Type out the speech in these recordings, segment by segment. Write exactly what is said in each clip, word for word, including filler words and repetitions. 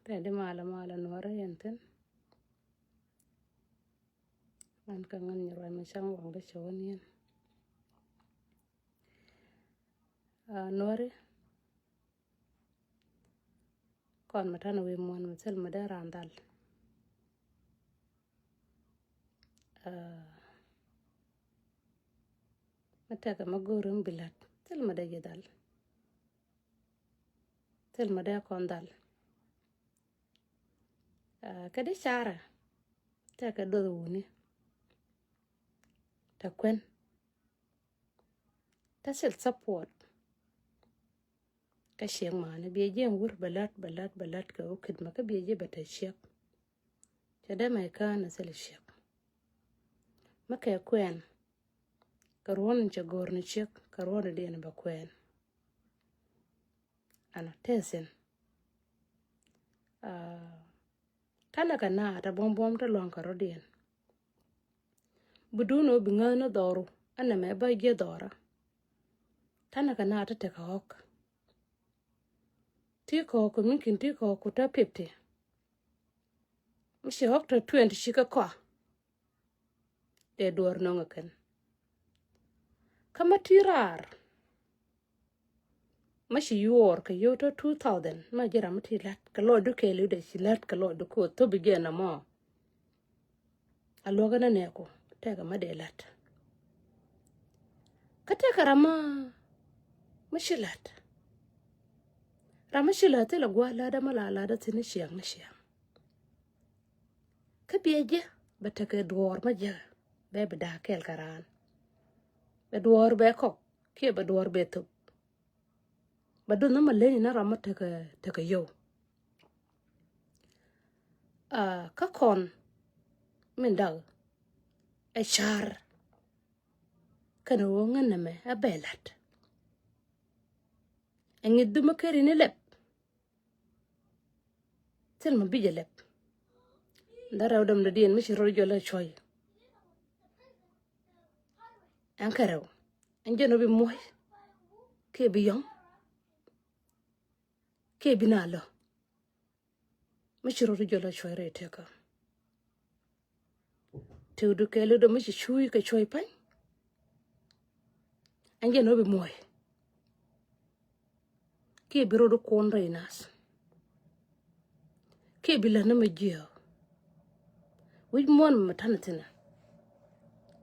Tɛ di malä malä Nuäri yɛn thi̱n. Ŋän kä ŋän Nyirway mi caŋ waŋ di cɛ wä niɛn. Aa, Nuäri. Kɔn mi ta̱nɛ wi̱i̱ muɔ̱ɔ̱n mi thil mi dee raan dhal. Aa, mi tekɛ mi go̱o̱ri mi bi la̱t thil mi dee ji̱ dhal. Thil mi dee kɔn dhal. Aa, kɛ di carɛ tekɛ duɔth wuni. Tɛ kuɛn. Tɛ thil support. Kä ciek mani biɛ jiɛ wur bɛ lat bɛ lat bɛ lat kɛ wä kidmɛ kä biɛ jiɛ bɛ te ciek. Cɛ dee mɛ kään a thil ciek. Mɛ kɛ kuɛn. Kɛ ruɔn cɛ go̱r ni ciek kɛ ruɔn diɛn bɛ kuɛn. Ɛnɔ tɛthin. Aa, tanɛ kɛ naat a buɔ̱m buɔ̱m te luaŋ kɛ rɔ̱diɛn. Bi duun ɔ bi ŋäth ni dhɔru ɛn nɛmɛ bä jiɛ dhɔra. Tanɛ kɛ naat te tekɛ ɣɔk. Ti kɔɔku mi kin ti kɔɔku te fifty. Mi ci ɣɔk te twenty ci kä kɔa. Dee duɔr nɔŋ ɛ kɛn. Kä ma ti raar. Ma ci yuɔr kɛ yio̱w tɔ two thousand ma ji̱ ram mi ti la̱t kɛ lɔcdu kɛɛliw dee ci la̱t kɛ lɔcdu koth thop bi jɛn ɛmɔ. A luɔkä ni nɛɛku tɛkɛ ma dee la̱t. Kä tɛkɛ ram ma ma ci la̱t. Ram ma ci la̱t thilɛ gua̱a̱th la̱t dee ma la la̱t dee thi̱n ni ciaŋ ni ciaŋ. Kä biɛ jiɛ bɛ tekɛ duɔɔr ma jiɛ bɛ bi da̱a̱k kɛɛl kɛ raan. Bɛ duɔɔr bɛ kɔk kiɛ bɛ duɔɔr bɛ thop. Bɛ duɔth ni ma leny ni ram ma tekɛ tekɛ yio̱w. Aa, kä kɔn min dak ɛ car kɛnɛ ɣöö ŋän nɛmɛ ɛ bɛ la̱t. Ɛ ŋi̱th dhumä keri ni lɛp. Thil mi bi jɛ lɛp. Dharɛw däm dɔ̱diɛn mi ci rɔ̱ jɔl ɛ cuɔ̱c. Ɛn kɛ rɛw ɛn jɛn ɔ bi muɔ̱c kiɛ bi yɔ̱ŋ kiɛ bi na lɔ. Mi ci rɔ̱ jɔl ɛ cuɔ̱c rɛy tëkä. Tëëdu kɛɛliw dee mi ci cuuc kɛ cuɔ̱c pa̱ny. Ɛn jɛn ɔ bi muɔ̱c. Kiɛ bi rɔ̱du kuɔn rɛy nath. Kiɛ bi lät ni mi jiääk. Wi̱c muɔ̱ɔ̱n mi ta̱n thi̱n.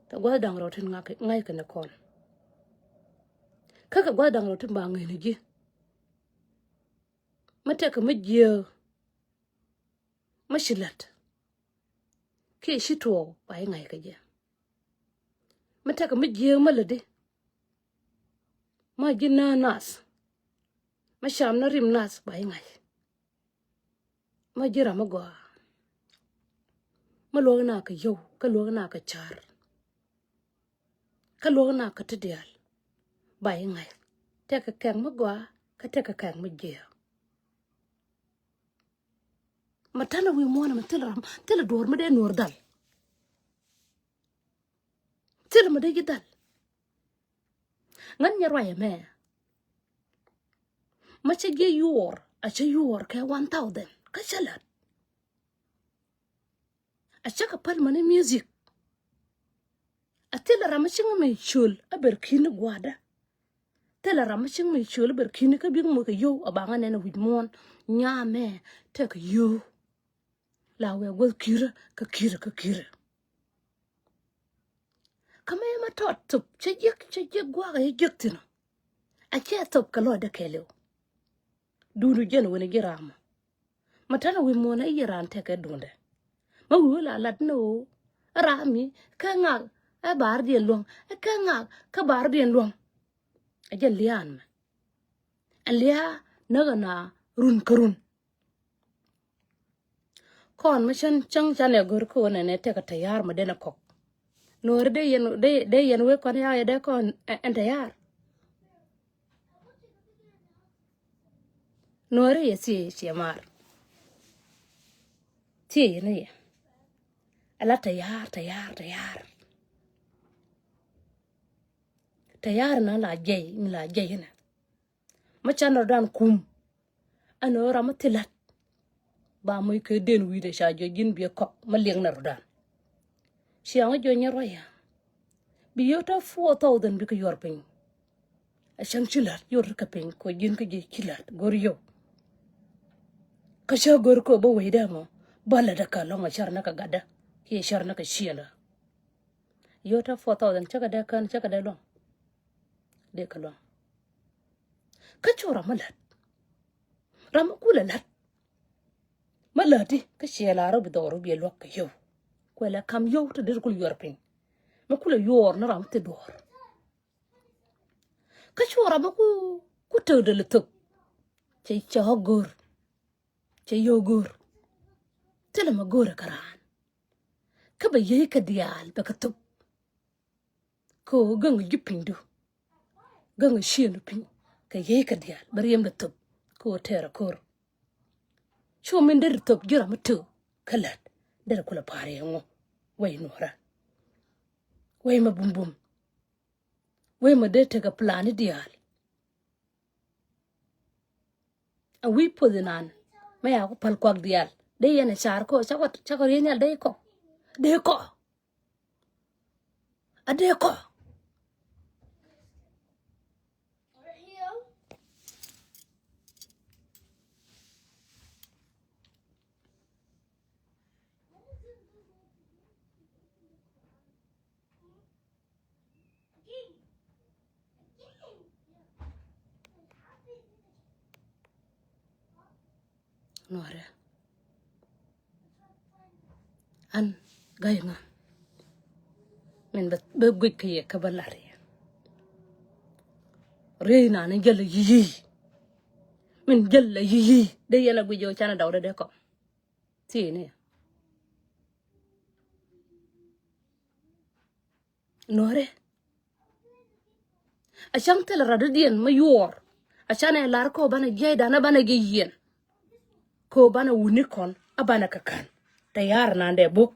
Kɛ gua̱th da̱ŋ rɛw tin ŋa̱c kɛ ni kɔn. Kä kɛ gua̱th da̱ŋ rɛw tin ba ŋäc ni ji̱. Mi tekɛ mi jiääk. Ma ci lät. Kiɛ ci tuɔɔk ba i̱ ŋa̱c kɛ jɛ. Ma tekɛ mi jiääk ma lätdi. Ma ji̱ nääk nath. Ma cam ni rim nath ba i̱ ŋa̱c. Ma ji̱ ram mi gɔaa. Ma luɔ̱k na kɛ yio̱w kä luɔ̱k na kɛ car. Kä luɔ̱k na kɛ ti diaal ba i̱ ŋa̱c. Tekɛ kɛk mi gɔaa kä tekɛ kɛk mi jiääk. Ma ta̱nɛ wi̱i̱ muɔ̱ɔ̱n ɛmɛ thilɛ ram thilɛ duɔ̱ɔ̱r mi dee nuɔ̱ɔ̱r dhal. Thilɛ mi dee ji̱ dhal. Ŋän nyɛ ruac ɛmɛ. Ma cä jiɛ yuɔr a cä yuɔr kɛ one thousand kä cä la̱t. A cä kɛ päl mäni music. A thilɛ ram mi cieŋ mi ciöl a ber ki̱n ni gua̱a̱dä. Thilɛ ram mi cieŋ mi ciöl a ber ki̱n ni kä bik moc kɛ yio̱w a baŋä nɛn a wi̱c muɔ̱ɔ̱n nyamɛ tekɛ yio̱w. La wee guäth ki̱rä kä ki̱rä kä ki̱rä. Kä mëë ma tɔt thop cä jiäk cä jiäk gua̱a̱k a jiäk thi̱n ɔ. A cɛ thop kɛ lɔcdä kɛɛliw. Duundu jɛn wen ji̱ ram ɔ. Ma ta̱nɛ wi̱i̱ muɔ̱ɔ̱n a yiëë raan tekɛ duundɛ. Ma wi̱i̱ wä la lat ni ɣöö ɛ ram mi kä ŋak ɛ baardiɛn luäŋ ɛ kä ŋak kä baardiɛn luäŋ. Ɛ jɛ lia̱a̱n mɛ. Ɛ lia̱a̱ näk ɛ na run kä run. Kɔn mi cän cäŋ canɛ go̱r kä ɣöö nɛnɛ tekɛ tɛ̈ya̱a̱r mi denɛ kɔk. Nuɔɔri dee yɛn dee dee yɛn wek kɔn ya̱a̱ yɛ dee kɔn ɛ- ɛn tɛ̈ya̱a̱r. Nuɔɔri yɛ thiee ciɛ maar. Thiee yɛn yɛ. Ala tɛ̈ya̱a̱r tɛ̈ya̱a̱r tɛ̈ya̱a̱r. Tɛ̈ya̱a̱r na la jɛy mi la jɛy inɛ. Mi can rɔ dan kum. Ɛn ɣöö ram mi thil la̱t. Ba moc kɛ den wi̱i̱dɛ ca jɔ̱ ji̱n biɛ kɔk mä liɛŋ na rɔ̱dan. Ciaŋ jɔ̱ nyɛ ruac ya. Bi yio̱w tɔ̱ four thousand bikɛ yuɔr piny. A cäŋ ci la̱t yio̱w ri kɛ piny kɛ ji̱n kä ji̱ ci la̱t go̱r yio̱w. Kä cä go̱r kɛ bä wecdä mɔ ba lätdä kɛ lɔ̱ŋ a cär ni kɛ gatdä kiɛ cär ni kɛ ciëlä. Yio̱w tɔ̱ four thousand cä kɛ dee kän cä kɛ dee luɔ̱ŋ. Dee kɛ luɔ̱ŋ. Kä cu ram mi la̱t. Ram mi kulɛ la̱t. Mi läti kä ciɛ la rɔ bi dhɔr rɔ bi luäk kɛ yio̱w. Kuɛ la kam yio̱w ti dee kul yuɔr piny. Mi kulɛ yuɔr ni ram ti duɔr. Kä cu ram mi ku ku tëk dee lɛ thop. Cɛ cɛ ɣɔk go̱r. Cɛ yio̱w go̱r. Thilɛ mi go̱r ɛ kä raan. Kä bɛ yiey kɛ diaal bɛ kɛ thop. Kɛ ɣöö gäŋ ji̱ pinydu. Gäŋ ciëŋdu piny kɛ yiey kɛ diaal bɛ riɛmdɛ thop. Kɛ ɣöö tɛɛr ɛ ko̱r. Cu min deri thop ji̱ ram mi tëk kä lät deri kulɛ pa̱a̱r yɛ ŋu. Wec nuɔ̱ɔ̱rä. Wec mɛ bumbum. Wec mɛ dee tekɛ plan i̱ diaal. A wi̱i̱ puɔth inan mɛ ya ku päl kuak diaal dee yɛn a car kɔ cakɔ cakɔ riey nhial dee kɔ dee kɔ. A dee kɔ. Nuɔrɛ. An ga̱y ŋa. Min bɛ bɛ guic kä yɛ kä bä lar yɛ. Riey nani jäl a yiyi. Min jäl a yiyi dee yɛn a guic yɛ canɛ daw dee dee kɔ. Thiecni. Nuɔrɛ. A cäŋ thilɛ rätdiɛn mi yuɔɔr. A canɛ lar kɔ banɛ jiɛcdan a banɛ jiɛ yiɛn. Kɔ banɛ wuni kɔn a banɛ kɛ ka̱n. Tɛ ya̱r nan dɛ buk.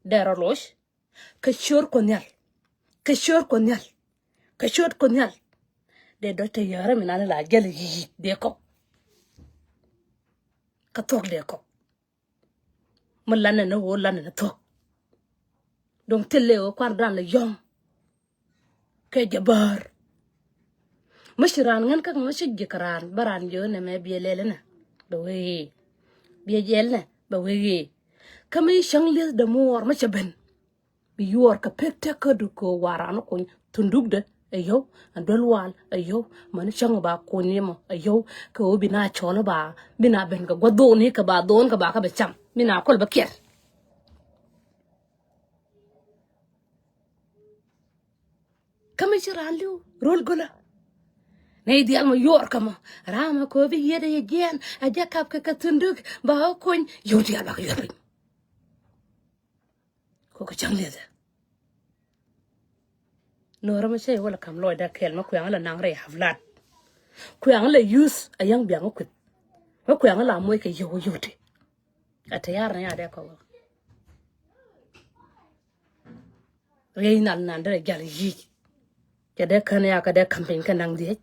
Dɛ rɔ loc. Kɛ ciöt kɔ nhial. Kɛ ciöt kɔ nhial. Kɛ ciöt kɔ nhial. Dee dɔ̱c tɛ ya̱r mi nan la jäl yi̱i̱ dee kɔ. Kä thuɔ̱k dee kɔ. Mi lanɛ ni ɣöö lanɛ ni thuɔ̱k. Do̱ŋ thilɛ ɣöö kuardan lɛ yɔ̱ŋ. Kɛ jɛ bäär. Mi ci raan ŋän kä mi ci ji̱ kɛ raan bä raan jiök nɛ mɛ biɛ lɛl inɛ bɛ wee ɣee. Biɛ jɛl inɛ bɛ wee ɣee. Kä mi ci cäŋ li̱eth dämuɔɔr mi cɛ ben. Bi yuɔɔr kɛ pek tek kä duk kɛ ɣöö waran ni kuny thundukdɛ ɛ yio̱w, ɛ duel wal ɛ yio̱w, mäni cäŋ ba kuny ni mɔ ɛ yio̱w, kɛ ɣöö bi na cɔl ba bi na ben kɛ gua̱th dhoni kɛ ba dhon kɛ ba kä bɛ cam mi na kol bä kiɛt. Kä mi ci raan li̱w ro̱l gölä. Nɛy diaal mɔ yuɔɔr kä mɔ ram ɛ kɛ ɣöö bi yiëëdɛ yɛ jiɛɛn ɛ jɛ kap kɛ kɛ thunduk ba ɣä kuny yio̱w diaal ba kɛ yuɔr piny. Kɔ kɛ cäŋ liɛthɛ. Nuɔrä mi cä iwä lɛ kam lɔcdä kɛl mi kuɛŋä lɛ naŋ rɛy haflat. Kuɛŋä lɛ yuth a yäŋ biaŋä kueth. Mi kuɛŋä la moc kɛ yio̱w yio̱w ti. A te yar ni a dee kɔ wä. Riey nal nan dee jal yic. Cɛ dee kän ya kɛ dee kampeny kɛ naŋ dhiec.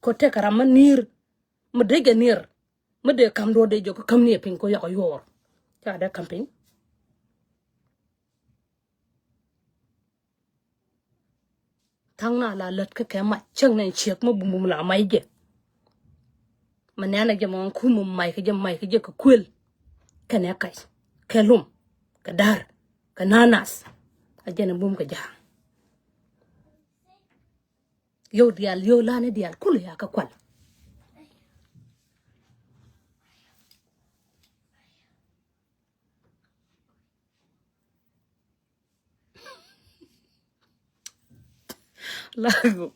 Kɔ tekɛ ram mi ni̱i̱r mi dee jɛ ni̱i̱r. Mi dee kam duɔ̱ɔ̱r dee jɔk kä käm ni ɛ piny kɔ yakɔ yuɔɔr. Ca dee kam piny. Tha̱a̱ŋ na la lät kä kɛ mac cäŋ nɛn ciek mi bumbum la mac jɛ. Mi nɛn a jɛ mɔ kum mi mac kɛ jɛ mac kɛ jɛ kɛ kuël. Kɛnɛ kac kɛ lum kɛ da̱r kɛ na̱a̱ nath. A jɛn ɛ bum kɛ ja̱a̱ŋ. Yio̱w diaal yio̱w lani diaal kul ya kä kual. Lagu.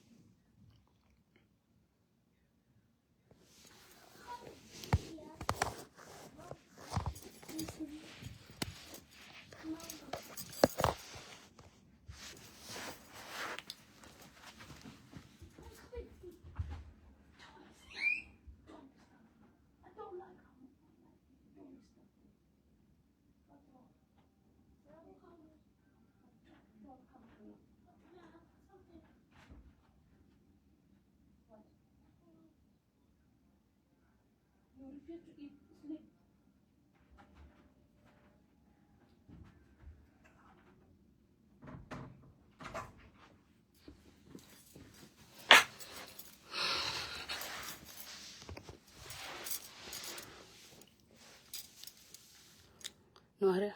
Nuɔrɛ.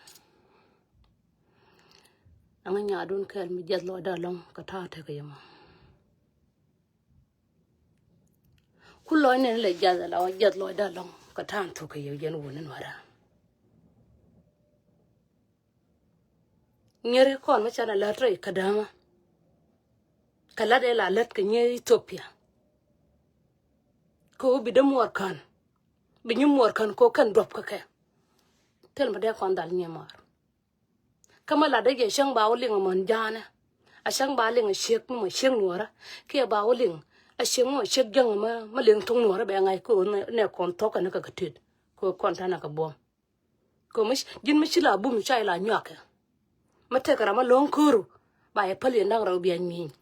Aŋa nyaadun kɛɛl mi jiath lɔcdä alɔŋ kɛ ta̱a̱ tekɛ yɛ mɔ. Ku lɔc nɛn lɛ jiath ala wä jiath lɔcdä alɔŋ kɛ ta̱a̱ tekɛ yɛ yɛn wuni nuɔrɛ. Nyeri kɔn mi canɛ lät rɛy kä dämä. Kɛ lät ɛ la lät kɛ nyɛ Ethiopia. Kɛ wä bi dee muɔr kän. Bi nyi muɔr kän kɛ wä kɛn duɔp kä kɛ. Thil mi dee kɔn dhal nyiɛ mɔɔr. Kä mi lat dee jɛ cäŋ ba wä liŋ mɔn ja̱a̱nɛ. A cäŋ ba liŋ a ciek mi mɔ ciek nuɔrä. Kiɛ ba wä liŋ a ciek mi mɔ ciek jäŋ mi, mi liŋ thuŋ nuɔrä bɛ ŋa̱c kɛ wä nɛ kɔn thɔk kɛ ni kɛ kɛ tit. Kɛ wä kɔn tanɛ kɛ buɔ̱m. Kɛ mi ji̱n mi ci la bum ca ila nyuakɛ. Mi tekɛ ram a lo̱ŋ köru ba yɛ päl yɛ da̱ŋ rɛw bia nyui̱ny.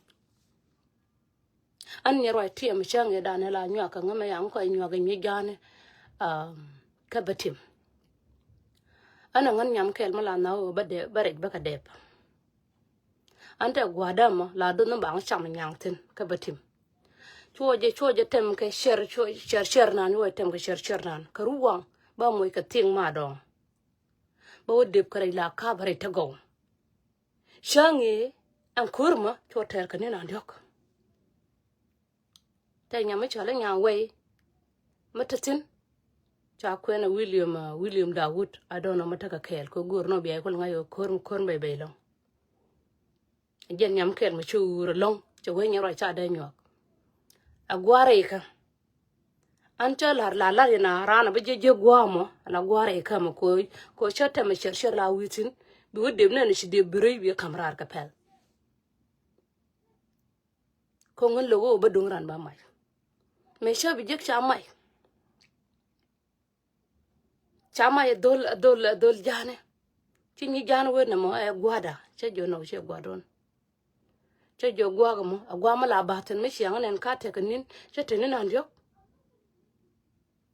An nyɛ ruac tiɛm cäŋ yɛ danɛ la nyuakɛ ŋä mɛ yaŋ kɔc nyuakɛ nyui̱ ja̱a̱nɛ. Kä bä tim. An a ŋän nyam kɛɛl mi la nhawä bä dɛp bä rɛc bä kɛ dɛp. An tɛ gua̱a̱r dämɔ la dunh ni baŋ cam nyaŋ thi̱n kä bä tim. Cuɔ jɛ cuɔ jɛ tɛm kɛ cɛr cuɔ cɛr cɛr nan cuɔ jɛ tɛm kɛ cɛr cɛr nan kɛ ruwaŋ ba moc kɛ thiŋ ma dɔŋ. Ba wä dep kɛ rɛc la ka̱a̱p rɛc te gɔw. Cäŋ i̱ ɛn ko̱r mɔ cuɔ tɛɛr kɛ ni nan diɔ̱k. Tɛ nyam mi cɔl i̱ nyaŋ wɛy mi te thi̱n. Ca kuɛn ɛ William, William Dawud, I don't know mi tekɛ kɛɛl kɛ go̱o̱r nɔ bia ikul ŋa̱c ɛ ko̱r mi ko̱r mi bɛy bɛy lɔ̱ŋ. Jɛn nyam kɛl mi ci wur ɛlɔ̱ŋ cɛ wee nyɛ ruac ca dee nyuak. A gua̱a̱r ikä. An cä la̱r la la̱r ina raan a bi jiɛ jiɛ gua̱a̱r mɔ, an a gua̱a̱r ikä mɔ ko, ko cä tɛmɛ ciɛr ciɛr la wi̱i̱ thi̱n bi wä dep nɛn ci dep bi röy bi ka̱m raar kɛ pɛl. Ko ŋän lo̱k wä bä duŋ ran ba mac. Mɛ cä bi jiɛk ca mac. Ca mac ɛ dhol, ɛ dhol, ɛ dhol ja̱a̱nɛ. Ci nyi ja̱a̱n wen nɛ mɔ ɛ gua̱a̱da cä jiɔ nɔk ci ɛ gua̱a̱dun. Cä jiɔ gua̱a̱k mɔ ɛ gua̱a̱ mɔ la ba̱a̱ thi̱n mi ciaŋ nɛn ka tɛk nin cä te nin an diɔ̱k.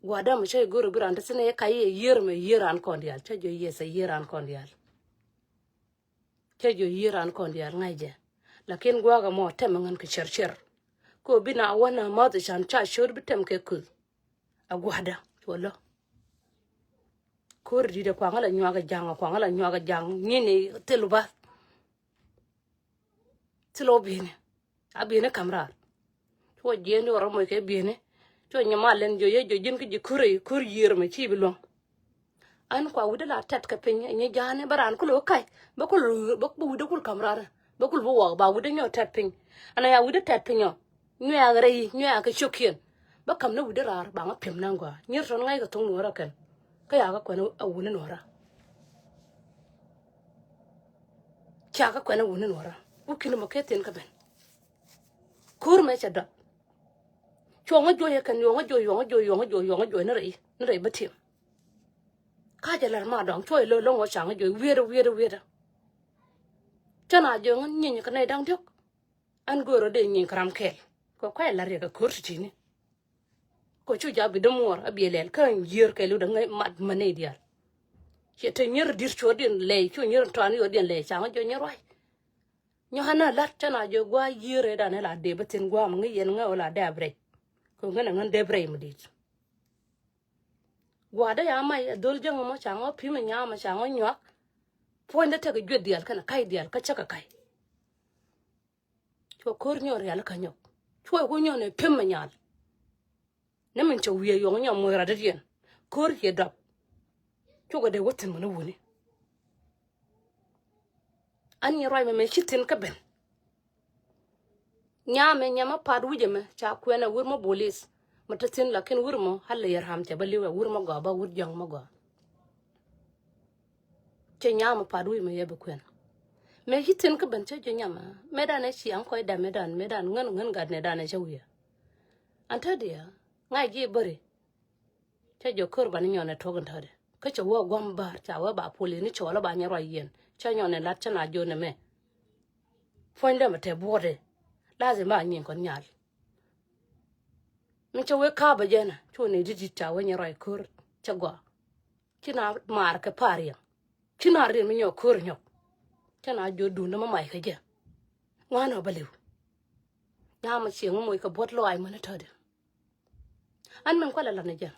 Gua̱a̱da mɔ cä jiɔ go̱r ɛ bi ran te thi̱n ɛ ka yiëë yiër mɛ yiër an kɔn diaal cä jiɔ yiëë thɛ yiër an kɔn diaal. Cä jiɔ yiër an kɔn diaal ŋa̱c jɛ. Lakin gua̱a̱k mɔ tɛmɛ ŋän kɛ cɛr cɛr. Ko bi na wä na ma̱th can ca cot bi tɛm kɛ kuth. A gua̱da cuɔ lɔ. Ko̱r di̱t a kuaŋä la nyuak a ja̱ŋ a kuaŋä la nyuak a ja̱ŋ nyini thil ba. Thil ɔ bi̱i̱ni a bi̱i̱ni ka̱m raar. Cuɔ jiɛn di ɣɔr moc kɛ bi̱i̱ni. Cuɔ nyɛ mal lɛn jiɔ yɛ jiɔ ji̱n kä ji̱ ko̱r rɛy ko̱r yiër mɛ ci bi luäŋ. An kua wi̱dä la tɛt kɛ piny nyɛ ja̱a̱ni bä raan kul bä kac bä kul bä wi̱dä kul ka̱m raar bä kul bä wɔk ba wi̱dä nyɔ tɛt piny. An a ya wi̱dä tɛt piny ɔ. Nyuɛɛk rɛy nyuɛɛk kɛ cio̱kiɛn. Bä ka̱m ni wi̱dä raar ba ŋä pi̱em ni aŋgɔaa nyier tɔn ŋa̱c kɛ thoŋ nuɔ̱ɔ̱rä kɛn. Kä yakɛ kuɛn a wuni nuɔ̱ɔ̱rä. Cakɛ kuɛn a wuni nuɔ̱ɔ̱rä wä ki̱n mɔ kɛ thi̱n kä ben. Ko̱r mɛ cɛ dɔp. Cuɔ̱ŋä juɔc ɛ kɛn yuɔ̱ŋä juɔc yuɔ̱ŋä juɔc yuɔ̱ŋä juɔc yuɔ̱ŋä juɔc ni rɛy ni rɛy bä ti̱em. Ka jɛ lɛr ma dɔ̱ŋ cuɔc lo̱ lo̱ŋ wä ca̱ŋä juɔc wietdä wietdä wietdä. Cä na jiɔ̱ŋä nyiny kɛ nɛy da̱ŋ diɔ̱k. An go̱o̱rä dee nyiny kɛ ram kɛɛl kɛ kuay la̱r yɛ kɛ ko̱r ti̱ti̱ni. Kɛ cu ja̱ bi dämuɔɔr a biɛ lɛl kä yiër kɛɛl wut a ŋäc mat mänɛ diaal. Ciɛ te nyier di̱r cuɔ̱ɔ̱rdiɛn lɛy cu nyier tɔ̱a̱n yɔ̱ɔ̱rdiɛn lɛy ca̱ŋä jiɔ̱ɔ̱c nyier ruac. Nyɔ̱a̱n a la̱t cä na jiɔ̱ɔ̱c gua̱a̱ yiër ëëdan ɛ la dee bä thi̱n gua̱a̱ mi ŋäc yɛn ŋäk ɛ la dee a bi rɛc. Kɛ ŋän a ŋän dee bi rɛc mi di̱i̱t. Gua̱a̱dä ya mac ɛ dhol jäŋ ɛmɔ ca ŋɔ pi̱m ɛ nyaam ɛ ca ŋɔ nyuak. Puɔ̱nydä tekɛ juet diaal kɛnɛ ka̱c diaal kä cäkɛ ka̱c. Cuɔ ko̱r nyɔk rial kä nyɔk cuɔ ku nyɔk nɛ pi̱m ɛ nyal. Ni min cɛ wiee yɔŋ nyɔk muɔ̱th rat dädiɛn ko̱r ciɛ dɔp. Cukɛ dee wä thi̱n mën wuni. An nyi ruac mɛ mɛ ci thi̱n kä ben. Nyamɛ nyamɛ pat wi̱cɛ mɛ ca kuɛn ɛ wur mɔ bolis. Mɛ te thi̱n lakin wur mɔ halɛ yɛ ram cɛ bä li̱w ɛ wur mɔ gɔaa bä wur jɔ̱ŋ mɔ gɔaa. Cɛ nyamɛ pat wi̱cɛ mɛ yɛ bi kuɛn. Mɛ ci thi̱n kä ben cä jɛ nyamɛ mɛ dan ɛ ciaŋ kɔc dam mɛ dan mɛ dan ŋän ŋän gat nɛ dan ɛ cä wi̱i̱. An te diɛ ŋa̱c ji̱ bäri. Cä jɛ ko̱r ba ni nyɔn ɛ tuɔk in tätdɛ kä cɛ wä gua̱m bär ca wä ba pol in ni cɔɔl ba nyɛ ruac yɛn cä nyɔn ɛ lat cä na jiɔn ɛmɛ. Puɔ̱nydɛ mɛ te buɔtdɛ. Lazim ba nyin kɔn nyal. Mi cä wee ka̱a̱pä jɛn ɛ cu ni di̱t di̱t ca wee nyɛ ruac ko̱r cä gɔaa. Ci na maar kɛ pa̱a̱r yɛn ci na riɛn mi nyɔk ko̱r nyɔk. Cä na jiö duundä mi mac kɛ jɛ ŋuan ɔ bä li̱w. Nyam a cieŋ moc kɛ buɔ̱t lɔaac mäni tɔ̱tdɛ. An min kualɛ lat ni jɛ.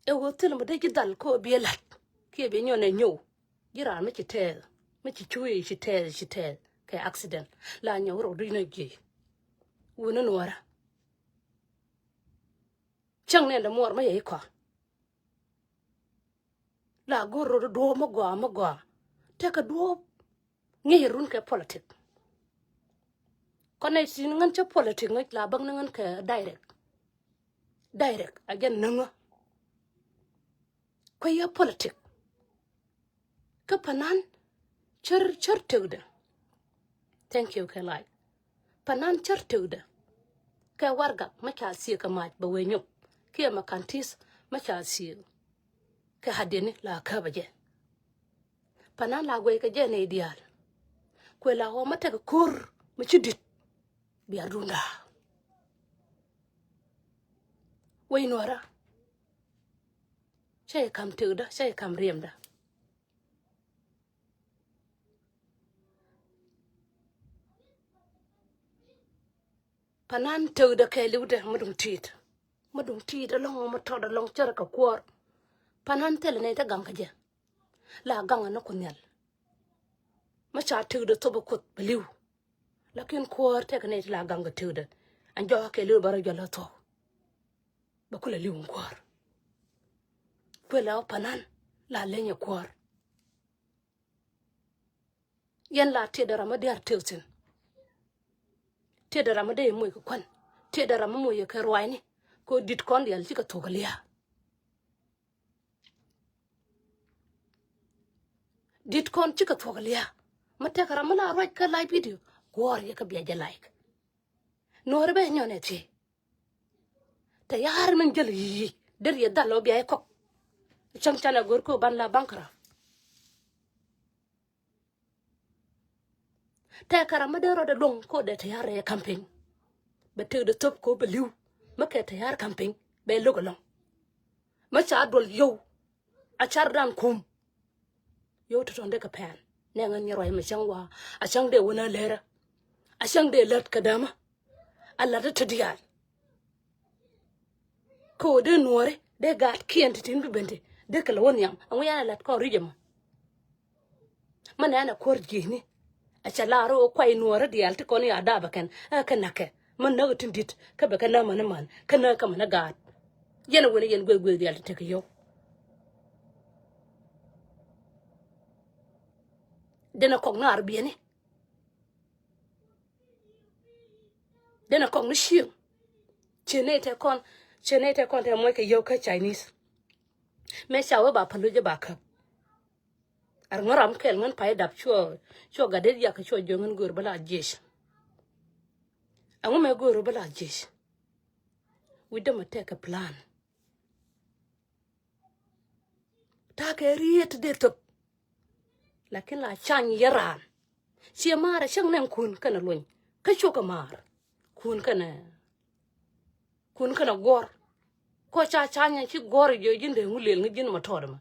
Ɛ ɣöö thil mi dee ji̱ dhal kä ɣöö biɛ la̱t kiɛ biɛ nyɔn ɛ nyɔw. Ji̱ raan mi ci tɛɛth mi ci cuuc ci tɛɛth ci tɛɛth kɛ accident la nyɔw rɔ duc ni jiec. Wuni nuɔrä cäŋ nɛn dɛ muɔr mi yɛ i̱ kɔa. La go̱r rot duɔ̱ɔ̱p mi gɔaa mi gɔaa tekɛ duɔ̱ɔ̱p. Ŋi̱i̱c run kɛ politik. Kɔn nɛ ci ni ŋän cä politik ŋäc la bäk ni ŋän kɛ direct. Direct a jɛ näŋä. Kuɛ yɛ politik. Kä panan cär cär tekdä. Thank you kɛ lac. Panan cär tekdä. Kɛ wargak mä ca thiek kɛ mac bɛ wee nyop kiɛ ma kan tis mä ca thiek. Kɛ hadini la käbä jɛ. Panan la guɛy kɛ jɛ nɛy diaal. Kuɛ la ɣɔw mä tekɛ ko̱r mi ci di̱t. Bia runda. Wec nuɔrä. Cä yɛ kam tekdä cä yɛ kam riɛmdä. Panan tekdä kɛɛliwdɛ mä duŋ ti̱i̱t. Mä duŋ ti̱i̱t alɔŋ mä tɔt alɔŋ cärɛ kɛ kuɔɔr. Panan thilɛ nɛy te gaŋ kɛ jɛ. La gaŋ anɔ ku nhial. Mä ca tekdä thop a kuoth bɛ li̱w. Lakin kuɔɔr tekɛ nɛy ti la gaŋ kɛ tekdä. An jɔkä kɛɛliw bä rɔ jɔl a thop. Bɛ kulɛ li̱w in kuɔɔr. Kuël ɛ ɔ panan la leny ɛ kuɔɔr. Yɛn la tiɛt dɛ ram mi diaar tëk thi̱n. Tiɛt dɛ ram mi dee moc kɛ kuan. Tiɛt dɛ ram mi moc kɛ ruacni. Kɛ ɣöö di̱t kɔn diaal cikɛ thuɔ̱k lia̱a̱. Di̱t kɔn cikɛ thuɔ̱k lia̱a̱. Mi tekɛ ram mi la ruac kä live video guɔ̱ɔ̱r yɛ kä bia jɛ like. Nuɔ̱ɔ̱ri bɛ nyɔn ɛ thiee. Tɛ ya̱a̱r min jäl yi̱ yi̱ der yɛ dhal ɔ bia yɛ kɔk. Cäŋ canɛ go̱r kä ban la bankrupt. Tɛkɛ ram mi dee rɔɔdɛ luɔ̱ŋ ko dee tɛyar rɛy campaign. Bɛ tëkdɛ thop ko bɛ li̱w mi kɛ tɛyar campaign bɛ lo̱k ɛlɔ̱ŋ. Mi ca duɔl yio̱w a car dan kum. Yio̱w tɔ̱tɔ̱ŋ dee kɛ pɛn nɛ ŋän nyɛ ruac mi cäŋ wa a cäŋ dee wänä lɛrä. A cäŋ dee lät kɛ dämä. A la̱t ti diaal. Kɛ ɣöö dee nuɔ̱ɔ̱ri dee gaatkiɛn ti tin bi ben ti dee kɛ lɛ wä nhiam ɛŋu yan a la̱t kɔn ri̱c ɛmɔ. Mä nɛn a kuäär ji̱ni a cɛ laar ɣöö kuay nuɔ̱ɔ̱ri diaal ti kɔn ya dap ɛ kɛn ɛ kɛ näkɛ mä näk tin di̱t kä bɛ kɛ näk mäni man kä näk kä mäni gaat. Yɛn ɛ wen ɛ yɛn gueth gueth diaal ti tekɛ yio̱w. Denɛ kɔk naar biɛni. Denɛ kɔk ni cieŋ. Ciɛ nɛy tɛ kɔn ciɛ nɛy tɛ kɔn tɛ muɔc kɛ yio̱w kä Chinese. Mɛ ca wee ba päl wec ba käp. Ar ŋä ram kɛl ŋän pay dap cuɔ cuɔ gat det yak cuɔ jiök ŋän göör bä la jiec. Ɛŋu mɛ göör bä la jiec. Wi̱cdä mɛ tɛkɛ plan. Ta̱a̱ kɛ riet dee thop. Lakin la cany yɛ raan. Ciɛ maar cäŋ nɛn kun kɛnɛ luny kä cukɛ maar. Kun kɛnɛ kun kɛnɛ guɔ̱r. Kɔ ca cany ci guɔ̱r jiɔ ji̱n dee ŋu lel ŋä ji̱n ma tɔɔt ma.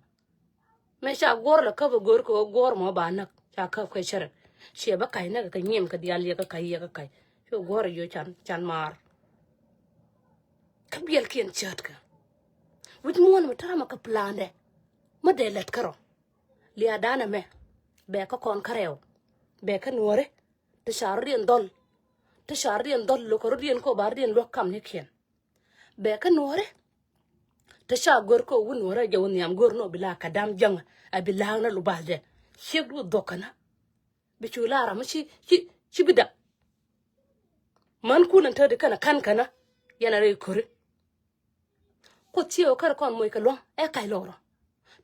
Mɛ ca guɔ̱r la käp a go̱r kɛ ɣöö guɔ̱r mɔ ba näk ca käp kɛ cärɛ. Ciɛ bä kac näk kɛ nyiɛm kɛ diaal yɛ kɛ kac yɛ kɛ kac. Ci guɔ̱r jiɔ can can maar. Kä biɛlkiɛn cäätkä. Wi̱c muɔ̱ɔ̱n mi ta̱a̱mɛ kɛ plandɛ. Mä dee lät kärɔ. Lia̱a̱dan ɛmɛ bɛ kä kɔn kärɛw. Bɛ kä nuɔ̱ɔ̱ri. Ti ca rɔ̱diɛn dhɔl. Ti ca rɔ̱diɛn dhɔl lo̱kä rɔ̱diɛn kɔ ba rɔ̱diɛn luäk kamnikiɛn. Bɛ kä nuɔ̱ɔ̱ri. Ti ca gör kɔ wun nuɔ̱ɔ̱ri a jɛ wun nhiam gör nɔ bi la kä dam jäŋä a bi la̱a̱k nä lubaldɛ. Ciek du dhɔk känä. Bi cu la ram ci ci ci bi dap. Män kun ɛn te di kɛn a ka̱n känä. Yɛn a rɛy köri. Kuoth ciɛ ɣöö kärɛ kɔn moc kɛ lua̱ŋ ɛ kac lɔrɔ.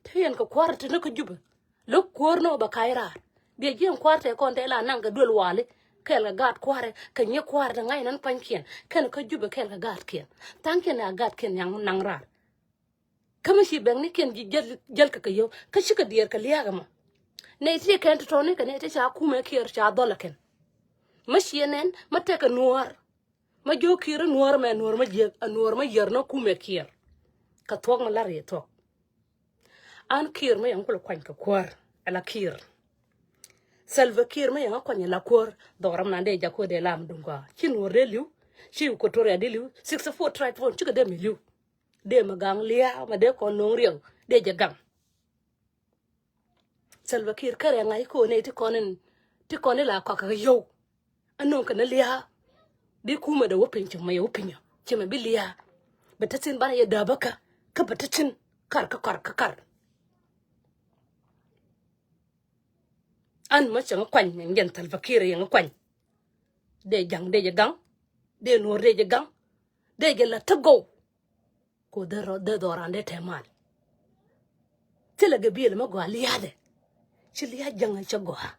Te yɛn kɛ kua̱r te ni kä Jubɛ. Lo̱k kuäär ni ɣöö bɛ kac raar. Biɛ jiɛn kua̱r te kɔn te la naŋ kɛ duël wali. Kɛɛl kɛ gaat kua̱rɛ kɛ nyiek kua̱rɛ te ŋa̱c nɛn pa̱nykiɛn kɛn kä Jubɛ kɛɛl kɛ gaatkiɛn. Tha̱a̱ŋkiɛn ɛ a gaatkiɛn naŋ naŋ raar. Kä mi ci bɛŋnikiɛn ji̱ jäl jäl kɛ kɛ yio̱w kä cikɛ diɛɛr kɛ lia̱a̱k ɛmɔ. Nɛy ti kɛn tɔ̱tɔ̱ni kɛ nɛy ti ca kumɛ kiɛɛr ca dhɔl ɛ kɛn. Mä ciɛ nɛn mä tekɛ nuɔ̱ɔ̱r. Ma jiök Kiir ɛ nuɔ̱ɔ̱r mɛ, ɛ nuɔ̱ɔ̱r ma jiäk, ɛ nuɔ̱ɔ̱r ma yär nɔ kumɛ Kiir. Kɛ thuɔ̱k ma la̱r yɛ thuɔ̱k. An Kiir ma yɛn kulɛ kuany kɛ kuäär, ɛ la Kiir. Salva Kiir ma yɛn kuany ɛ la kuäär, dhɔk ram nan dee jak kɔ dee lam duŋ gɔaa. Ci nuɔ̱ɔ̱r dee li̱w, ci Equatoria dee li̱w, sixty four tribe phone cikɛ dee mi li̱w. Dee mɛ gaŋ lia̱a̱, mɛ dee kɔn no̱o̱ŋ riɛw, dee jɛ gaŋ. Salva Kiir kärɛ ŋa̱c ko̱n nɛy ti kɔn in, ti kɔn in la kɔak kɛ yio̱w. Anɔŋ kɛ ni lia̱a̱. Di kumɛ dee wä piny cɛ mɛ yɛ wä piny ɔ. Cɛ mɛ bi lia̱a̱. Bɛ te thi̱n banɛ yɛ dääpä kä, kä bɛ te thi̱n kar kä kar kä kar. An mä cɛ ŋä kuany, ɛn jɛn Salva Kiir yɛ ŋä kuany. Dee ja̱ŋ dee jɛ gaŋ. Dee nuɔ̱ɔ̱r dee jɛ gaŋ. Dee jɛ la te gɔw. Ko dee rɔ, dee dhɔran dee te mal. Thilɛ gabiil mɛ gɔaa lia̱a̱dɛ. Ci lia̱a̱ jäŋä cɛ gɔaa.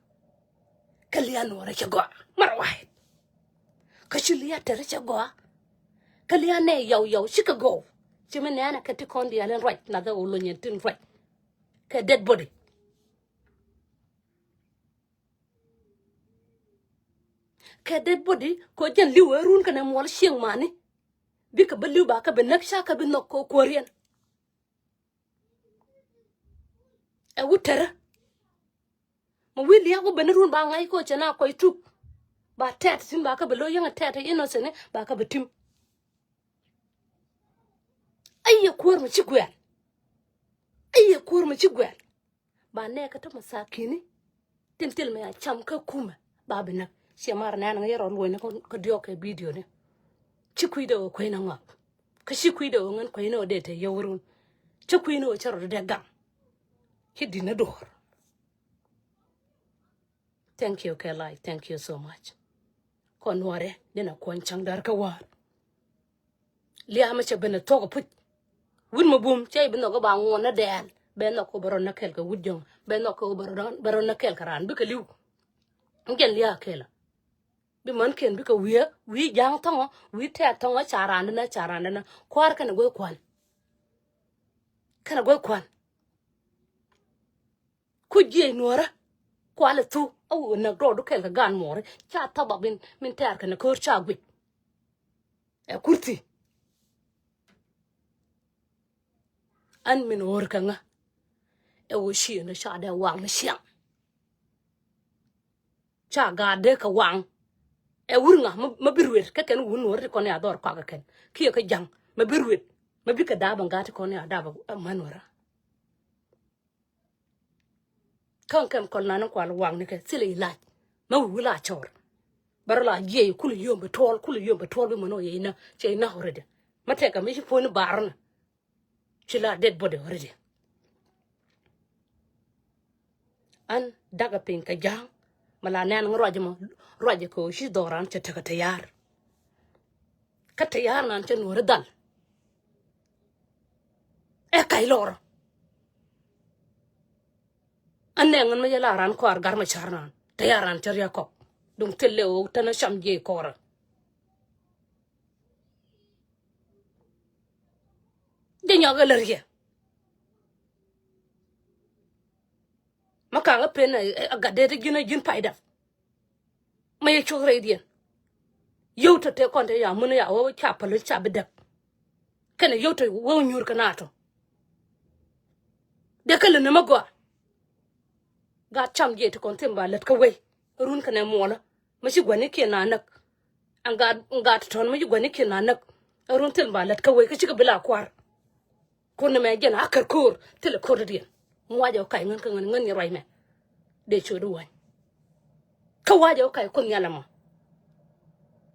Kä lia̱a̱ nuɔrɛ cɛ gɔaa. Mar wa̱a̱. Kä ci lia̱a̱ tɛrɛ cɛ gɔaa. Kä lia̱a̱ nɛ yaw yaw cikɛ gɔw. Ci mi nɛɛnɛ kɛ ti kɔn diaal in ruac, nathɛ wä lony in tin ruac. Kɛ dead body. Kɛ dead body, ko jɛn li̱w ɛ run kɛnɛ muɔl cieŋ mani. Bikɛ bä li̱w ba kä bi näk, ca kä bi nhɔk kɛ kuäär yɛn. Ɛ wut tɛrä. Ma wi̱i̱ lia̱a̱ wä ben run ba ŋa̱c kɔ cɛ na kɔc tuk. Ba tɛt thi̱n ba kä bi lo̱c yäŋ tɛt innocent ba kä bi tim. Ayɛ kuäär mi ci guɛl. Ayɛ kuäär mi ci guɛl. Ba nɛɛkä tä masakini. Tin thil mɛ a cam kä kumɛ ba bi näk. Ciɛ mar nɛn ŋä yɛ rɔ luɔ̱ny ni kä diɔk kɛ bidioni. Ci kui̱dɛ ɣöö kuɛy ni ŋɔak. Kä ci kui̱dɛ ɣöö ŋän kuɛy ni ɣöö dee te yio̱w run. Ci kui̱ ni ɣöö cä rɔ dee gaŋ. Ci di̱t ni duɔ̱ɔ̱r. Thank you kɛ lai, thank you so much. Kɔn nuɔrɛ ni na kuɔny caŋ däär kä wäär. Lia̱a̱ mi cɛ ben ɛ thuɔ̱k ɛ puc. Wut mi bum cɛ i̱ bi nhɔk i̱ ba ŋuɔn ni dɛɛl. Bɛ nhɔk kɛ bɛ rɔ näk kɛl kɛ wut jɔ̱ŋ. Bɛ nhɔk kɛ bɛ rɔ näk kɛl kɛ raan bikɛ li̱w. Ŋ jɛn lia̱a̱ kɛl ɛ bi män kiɛn bikɛ wi̱i̱ wi̱i̱ ja̱a̱ŋ thɔ̱ŋɔ wi̱i̱ tɛɛk thɔ̱ŋɔ ca raan dinä ca raan dinä. Kua̱r kɛnɛ guäth kua̱n. Kɛnɛ guäth kua̱n. Ku jiɛc nuɔ̱ɔ̱rä kualɛ thu a wä näk rɔɔdu kɛl kɛ gaan muɔɔri ca thapak min min tɛɛr kɛnɛ köör ca guic. Ɛ kurthi. An min ɣöör kɛ ŋä ɛ wä ciëëndä ca dee waŋ ni ciaŋ. Ca gaat dee kɛ waŋ. Ɛ wur ŋa mä bi ruet kä kɛn wun nuɔ̱ɔ̱ri ti kɔn ya dhɔr kɔakɛ kɛn kiɛ kä ja̱ŋ mä bi ruet mä bi kɛ daap ɛn gaat ti kɔn ya daap ɛ män wärä. Kä kɛm kɔl nan kual waŋ ni kɛ thilɛ ilac. Mɛ wi̱i̱ wi̱i̱ la cɔr. Bɛ rɔ la jiɛc kulɛ yom bɛ tuɔl kulɛ yom bɛ tuɔl bi mɔnɔ yɛ ina cɛ ina already. Mɛ tɛkɛ mi ci puɔ̱ni bar ni. Ci la dead body already. An dakɛ piny kɛ ja̱a̱ŋ mɛ la nɛn ŋä ruacɛ mɔ ruacɛ kɛ ɣöö ci dhɔran cɛ tekɛ tɛyar. Kä tɛyar nan cɛ nuɔ̱ɔ̱ri dhal. Ɛ kac lɔrä. An nɛ ŋän mi yɛ la ran kɔar gar mɛ car nan tɛyar nan cɛ riak kɔk. Duŋ thil lɛ ɣöö tɛn ɛ cam jiɛc kɔrä. Jɛ nyɔk ɛ lär yɛ. Ma kaŋä pen ɛ gat dee ti ji̱n ɛ ji̱n pay dap. Ma yɛ cuɔth rɛydiɛn. Yio̱w tɔ tëë kɔn te ya mun ya wä ca päl ca bi däk. Kɛnɛ yio̱w tɔ wä nyuur kɛ na tɔ. Dee kä lä ni ma gɔaa. Gat cam jiɛc ti kɔn thim ba lät kä wei run kɛnɛ muɔlä. Ma ci gua̱nikiɛn na näk. Ɛn gat ɛn gat tɔ̱tɔ̱n ma ci gua̱nikiɛn na näk. Ɛn run thim ba lät kä wei kä cikɛ bi la kua̱r. Kun ni mɛ jɛn a kär ko̱r thilɛ ko̱r dädiɛn. Muacɛ ɔ kac ŋän kä ŋän ŋän yɛ ruac mɛ. Dee ciöt wa̱ny. Kä wacɛ ɔ kac kun nhial ɛmɔ.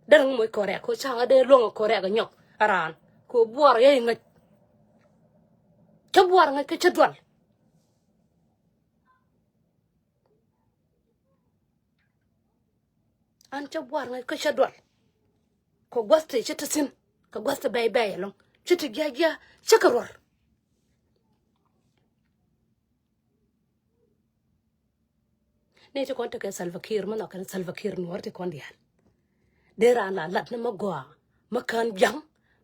Dɛn ŋä moc kɔrɛk ko ca̱ŋä dee luɔ̱ŋ kɔrɛk ɛ nyɔk ɛ raan ko buɔr yɛ iŋäc. Cä buɔr ŋäc kä cä dual. An cä buar ŋäc kä cä dual. Kɛ gua̱th ti cä ti thi̱n kɛ gua̱th ti bɛy bɛy ɛlɔ̱ŋ cä ti gia̱ gia̱ cä kɛ ruɔr. Ni ti kɔn tekɛ Salva Kiir mi nhɔk kɛn Salva Kiir nuɔr ti kɔn diaal. Dee raan la lat ni mi gɔaa mi kään ja̱ŋ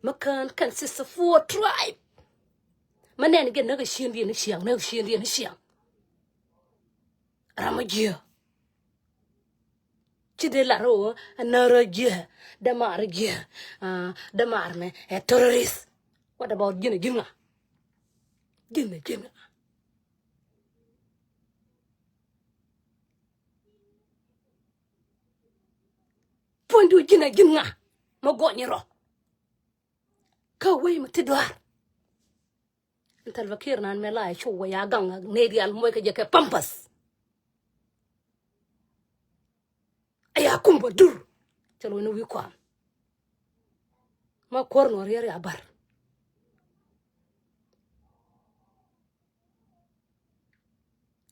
mi kään kɛn sixty four tribe. Mi nɛn jɛ näk ɛ cien diɛn ni ciaŋ näk ɛ cien diɛn ni ciaŋ. Ram mi jiääk. Ci dee lar ɣöö ɛ närä jiɛ, dämaar jiɛ, ah, dämaar mɛ ɛ terrorist. What about ji̱n ɛ ji̱n ŋa? Ji̱n ɛ ji̱n ŋa? Puɔ̱nydu ji̱n ɛ ji̱n ŋa? Mɛ gɔny rɔ. Kä wec mɛ ti duaar. Ɛn Salva Kiir nan mɛ la cu wä ya gaŋ nɛy diaal muɔc kɛ jɛ kɛ pampas. Aya kum bä dur. Cɛ lo̱c ni wi̱i̱ kɔam. Ma kuäär nɔ riɛr ya bär.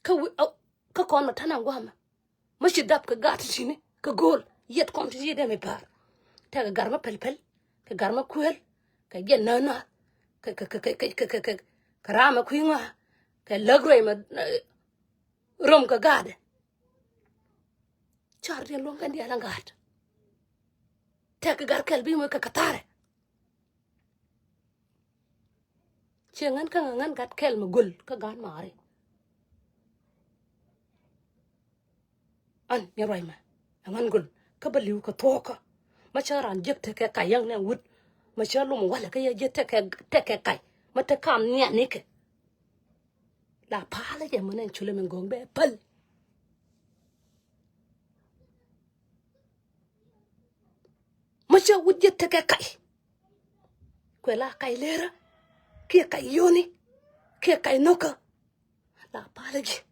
Kä wi, kä kɔn ma ta̱nɛ ŋuamɛ. Ma ci dap kɛ gat ti tini kɛ go̱o̱l yɛt kɔn ti ti dee mi pa̱a̱r. Tɛkɛ gar ma pɛl pɛl kɛ gar ma kuël kɛ jɛ nä nä kɛ kɛ kɛ kɛ kɛ kɛ kɛ kɛ ram ma kui̱ ŋɔa kɛ läk ruɛy ma rom kɛ gaatdɛ. Car diɛn luɔ̱ŋ kɛn diaal ɛ gat. Tɛkɛ gar kɛl bi mɔ kɛ kɛ tharɛ. Ciɛ ŋän kä ŋän gat kɛl mi göl kä gaat maari. An nyɛ ruac mɛ ɛ ŋän göl kä bä li̱w kɛ thuɔ̱kä. Ma cä raan jiäk tekɛ kac yäŋ nɛ wut. Ma cä lom walɛ kä yɛ jiäk tekɛ tekɛ kac ma te kam nhianikɛ. La palä jɛ mɛ nɛn culɛ min go̱o̱ŋ bɛ päl. Mä cä wut jɛ tekɛ kac. Kuɛ la kac lerä kiɛ kac yoni kiɛ kac nokä. La palä ji̱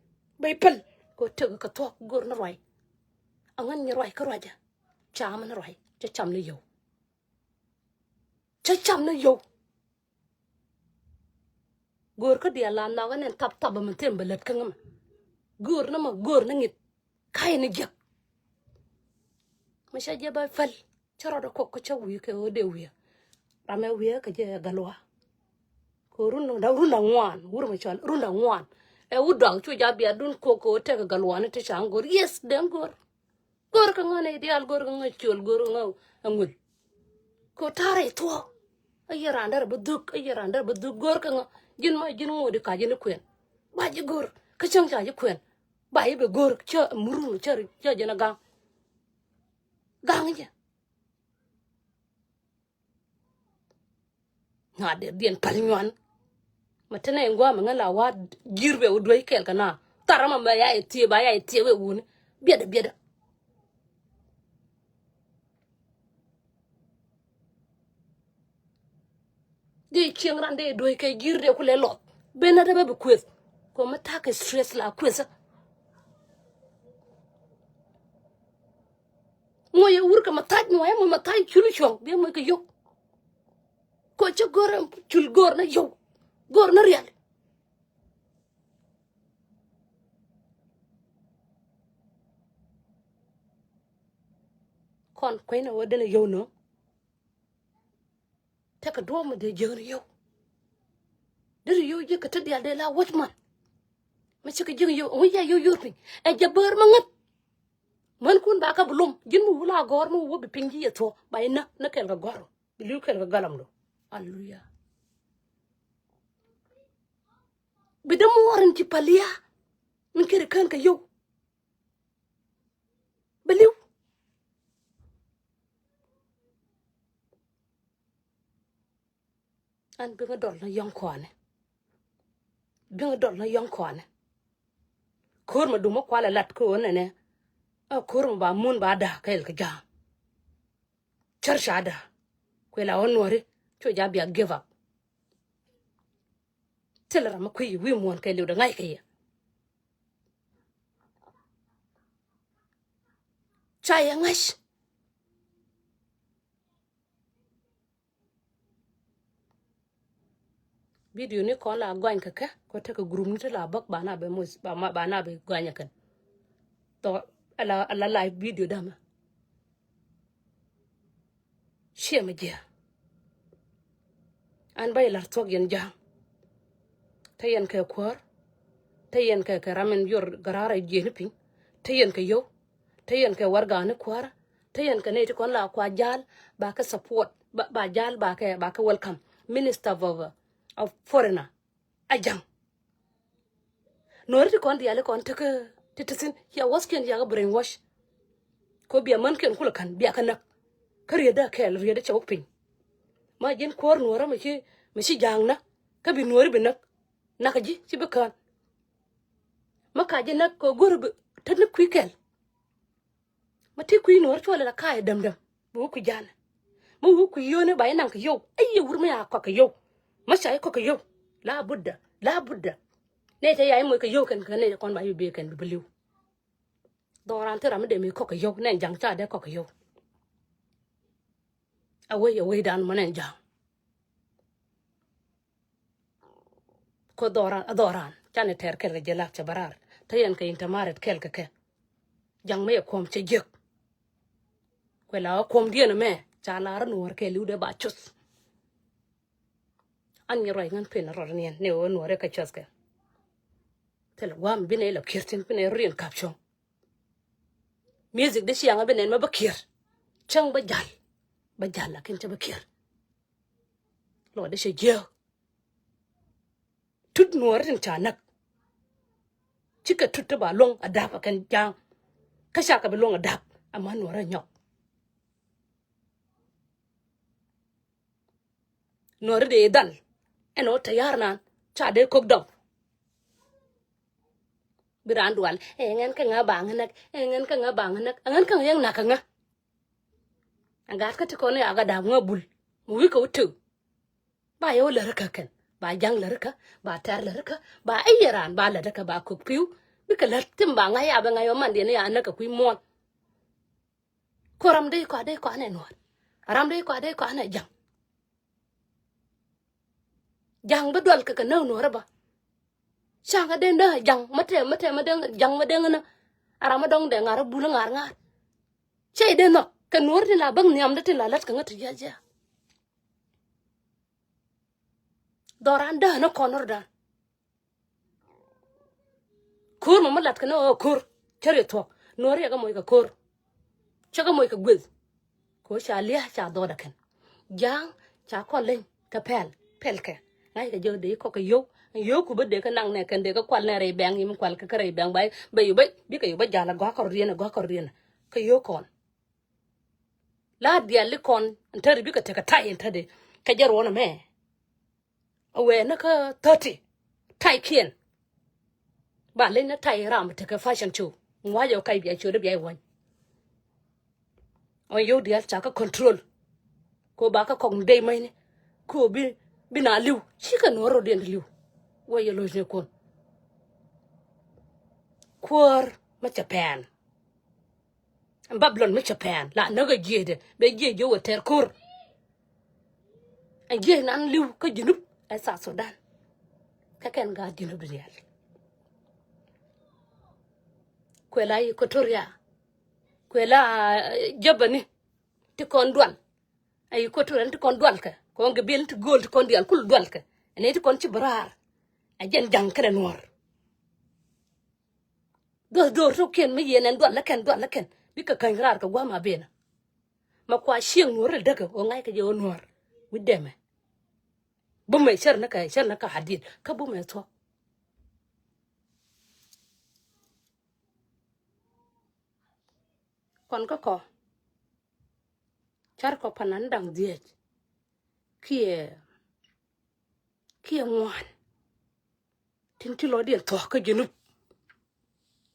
bɛ päl kɛ tek kɛ thuɔk go̱r ni ruac. Aŋän nyɛ ruac kä ruacä. Cam ni ruac cä cam ni yio̱w. Cä cam ni yio̱w. Go̱o̱r kä diaal la nhɔk ɛn ɛn thap thap ɛmɛ them bɛ lät kä ŋämɛ. Go̱o̱r ni mɛ go̱o̱r ni ŋit. Ka̱c ni jiäk. Mɛ cä jɛ bä päl cä rɔɔdɛ kɔk kä cä wi̱i̱ kɛ ɣöö dee wi̱i̱. Ram ɛ wi̱i̱ kä jɛ ɛ Gatluak. Kɛ run da run da ŋuan wur mɛ cɔal run da ŋuan. Ɛ wut dɔak cu ja bia dun kɔk kɛ ɣöö tekɛ Gatluak ni ti ca ŋ go̱r yes dee ŋ go̱r. Go̱r kä ŋä nɛy diaal go̱r kä ŋä ciöl go̱r kä ŋä aŋuel. Kɛ ɣöö ta̱rɛ thuɔ̱k. A yɛ raan derɛ bi dhuk a yɛ raan derɛ bi dhuk go̱r kä ŋä ji̱n ma ji̱n ŋo̱o̱di ka ji̱n i̱ kuɛn. Ba ji̱ go̱r kä cäŋ ca ji̱ kuɛn. Ba ji̱ bi go̱r cä murun cä cä ji̱n a gaŋ. Gaŋ jɛ. Ŋa̱t dee diɛn päl nyuan. Ma te nɛ in gua̱a̱mɛ ŋä la wa̱a̱ ji̱r bɛ wä duec kɛɛl kɛ na. Thar ɛmɔ mɛ ya yɛ thiee ba ya yɛ thiee wɛ wuni. Biɛtdä biɛtdä. Dee cieŋ ran dee duec kɛ ji̱r dee kulɛ lɔth. Ben na te bä bi kueth. Kɔ mɛ ta̱a̱ kɛ stress la kuethä. Ŋuɔyɛ wur kɛ mathac ŋuɔyɛ mɔ mathac cul cuɔ̱ŋ biɛ muɔc kɛ yio̱w. Kɔ cä go̱r cul go̱r na yio̱w go̱r na rial. Kɔn kuenɛ wä denɛ yio̱w nɔ. Tekɛ duɔ̱ɔ̱p mi dee jiäkni yio̱w. Deri yio̱w ji̱ kɛ te diaal dee la wäc man. Mi cikɛ jiäkni yio̱w ɛŋu yia yio̱w yo̱o̱r piny ɛ jɛ bäär mi ŋäth. Mänkun ba kä bi lom ji̱n mi wula gɔ̱r mi wä bi piny ji̱ yɛ thuɔ̱k ba inä ni kɛl kɛ gɔ̱r bi li̱w kɛl kɛ galamdu. Aleluya. Bi dee muɔɔr in ci päl ya min keri kään kɛ yio̱w. Bi li̱w. An biŋä dɔl na yɔ̱ŋ kɔanɛ. Biŋä dɔl na yɔ̱ŋ kɔanɛ. Ko̱r ma duŋ mä kualɛ lat kä ɣöö nɛnɛ. A ko̱r ma ba mun ba da̱a̱ kɛɛl kɛ ja̱a̱ŋ. Cär ca da̱a̱ kuɛ la ɣän nuɔ̱ri. Cu ja̱ bia give up. Thilɛ ram mi kui̱ wi̱i̱ muɔ̱ɔ̱n kɛ liwdɛ ŋa̱c kɛ yɛ. Ca yɛ ŋa̱c. Video ni kɔn la gɔny kɛ kɛ kɔ tekɛ group ni ti la bäk ba na bɛ moc ba na bɛ gɔny kɛn. Thɔ ala ala live video damɛ. Ciɛ mi jiɛ. An ba ilar thuɔk yɛn ja̱a̱ŋ. Te yɛn kɛ kuäär. Te yɛn kɛ kɛ ram in yor garaara jiɛni piny. Te yɛn kɛ yow. Te yɛn kɛ wargani kuäärä. Te yɛn kɛ nɛy ti kɔn la kua ja̱a̱l ba kɛ support ba ja̱a̱l ba kɛ ba kɛ welcome. Minister of, of foreigner. A ja̱ŋ. Nuɔ̱ri ti kɔn diaali kɔn tekä ti ti thi̱n cia wathkiɛn cia kɛ brainwash. Kɛ ɣöö bia mänkiɛn kulɛ ka̱n bia kɛ näk. Kä rietdä kɛɛl rietdä cɛ wä piny. Ma ji̱n kuäär nuɔ̱ɔ̱rä mi ci, mi ci ja̱a̱ŋ näk kä bi nuɔ̱ɔ̱ri bi näk. Nakä ji̱ ci bi kään. Ma ka ji̱ näk kɛ ɣöö go̱r bi te ni kui̱ kɛl. Ma ti kui̱ nuɔ̱ɔ̱r cuɔl la ka̱a̱c dämdäm. Mi wä kui̱ ja̱a̱n. Mi wä kui̱ yio̱o̱ni ba inaŋ kɛ yio̱w. Ɛ yɛ wur mi a kɔk kɛ yio̱w. Ma ca i̱ kɔk kɛ yio̱w. La budda, la budda. Nɛ cɛ ya i̱ moc kɛ yio̱w kɛn kɛ nɛ cɛ kɔn ba i̱ bi kɛn bi li̱w. Dhɔran thil ram mi dee mi kɔk kɛ yio̱w nɛ ja̱ŋ ca dee kɔk kɛ yio̱w. A wec a wecdan mɔ nɛ ja̱ŋ. Ko dhɔran a dhɔran canɛ tɛr kɛl kɛ jɛ lak cɛ bä raar te yɛn kɛ in te maret kɛl kɛ kɛ. Ja̱ŋ mɛ yɛ kuɔm cɛ jiäk. Kuɛ la ɣä kuɔm diɛn ɛmɛ ca lar nuɔɔr kɛ li̱w dee ba cuth. An nyɛ ruac ŋän pen rɔt niɛn ni ɣöö nuɔɔr ɛ kɛ cuth kɛ. Thil guam bi nɛ ilɔ kier tin bi nɛ rin kap cuɔ̱ŋ. Music di ciaŋ bi nɛn ma bä kier. Cäŋ bä jal. Bä jal lakin cä bä kier. Lɔ di cɛ jiäk. Tut nuɔɔri tin ca näk. Cikɛ tut ti ba luɔ̱ŋ a dap a kɛn ja̱a̱ŋ. Kä cakɛ bi luɔ̱ŋ a dap a ma nuɔɔri a nyɔk. Nuɔri dee dhal ɛn ɣöö tɛ̈ ya̱r naan ca dee kok dɔp. Bi raan dual ɛ ŋɛn kä ŋä baŋ näk, ɛ ŋɛn kä ŋä baŋ näk, ɛ ŋɛn kä ŋä yäŋ nak kä ŋä. Ɛ gat kä ti kɔn ɛ ɣakä da̱a̱p ŋä bul mi wi̱i̱ kɛ wä tëk. Ba yɛ wä läri kä kɛn ba ja̱ŋ läri kä ba tɛr läri kä ba ɛ yɛ raan ba läri kä ba kok pi̱w. Bikɛ lät thim ba ŋa̱c ya bɛ ŋa̱c ɣöö mandiɛn ya näk kɛ kui̱ muɔ̱ɔ̱n. Ko ram dee kɔa dee kɔa nɛ nuɔ̱ɔ̱r. Ram dee kɔa dee kɔa nɛ ja̱ŋ. Ja̱ŋ bi dual kɛ kɛ näk nuɔ̱ɔ̱r ɛ bä. Ca̱ŋ kɛ dee näk ja̱ŋ mä tɛm mä tɛm mä dee ja̱ŋ mä dee ŋä nä. A ram mä dɔ̱ŋ dee ŋa̱r ɛ bul ŋa̱r ŋa̱r. Cɛ dee nhɔk kɛ nuɔ̱ɔ̱r tin la bäk nhiam dee tin la lät kɛ ŋä ti jiajiak. Dhɔran däänä kɔn rɔ̱dan. Ko̱r mɔ mi lat kɛ ni ɣöö ko̱r cä riɛk thuɔ̱k nuɔ̱ɔ̱r riɛk kä moc kɛ ko̱r. Cä kä moc kɛ gueth. Ko̱r ca lia̱a̱ ca dhɔɔdä kɛn ja̱a̱ŋ ca kɔn leny kɛ pɛl pɛl kɛ. Ŋa̱c kɛ jɛ dee kɔk kɛ yio̱w yio̱w ku bä dee kä naŋ nɛ kɛn dee kä kual nɛ rɛy bɛŋ yim kual kɛ kä rɛy bɛŋ ba bɛ yio̱w bä bikɛ yio̱w bä jal a gɔ̱a̱k kɔr riɛn a gɔ̱a̱k kɔr riɛn. Kä yio̱w kɔn la diali kɔn in täri bikɛ tekɛ tay in täri. Kɛ jɛ ruɔn ɛmɛ. A wee ni kä thirty tay kiɛn. Ba leny ni tay ram tekɛ fashion show ŋuac ɛ kay bia ciötdä bia iwany. Ɣän yio̱w diaal ca kä control. Ko ba kä kɔk ni dey mäcni ko bi bi na li̱w cikɛ nuɔ̱ɔ̱r rɔ̱diɛn ti li̱w. Wee yɛ lo̱cnikun. Kuäär mä cɛ pɛn. Ɛn Babilɔn mi cɛ pɛn la näk ɛ jiecdɛ bɛ jiec jiök wä tɛr ko̱r. Ɛn jiec nan li̱w kä Junub ɛ South Sudan. Kä kɛn gaat Junub diaal. Kuɛ la Equatoria. Kuɛ la Jabani. Ti kɔn dual. Ɛ Equatoria ni ti kɔn dual kɛ kɔn gabil ni ti gööl ti kɔn diaal kul dual kɛ. Ɛn ni ti kɔn ci bi raar. Ɛ jɛn ja̱ŋ kɛnɛ nuɔ̱ɔ̱r. Duɔth do̱r to̱kiɛn mi yieen ɛn dual lä kɛn dual lä kɛn bikɛ käny raar kɛ gua̱a̱th ma benä. Ma kua cieŋ nuɔ̱ɔ̱r rɛl däkä ɣöö ŋa̱ckɛ jɛ ɣöö nuɔ̱ɔ̱r wi̱cdɛmɛ. Bumɛ cär ni kɛ cär ni kɛ hadid kä bumɛ thuɔ̱k. Kɔn kä kɔ cär kɔ panan da̱ŋ dhiec kiɛ kiɛ ŋuan. Tin ti lɔcdiɛn thuɔ̱k kä Junub.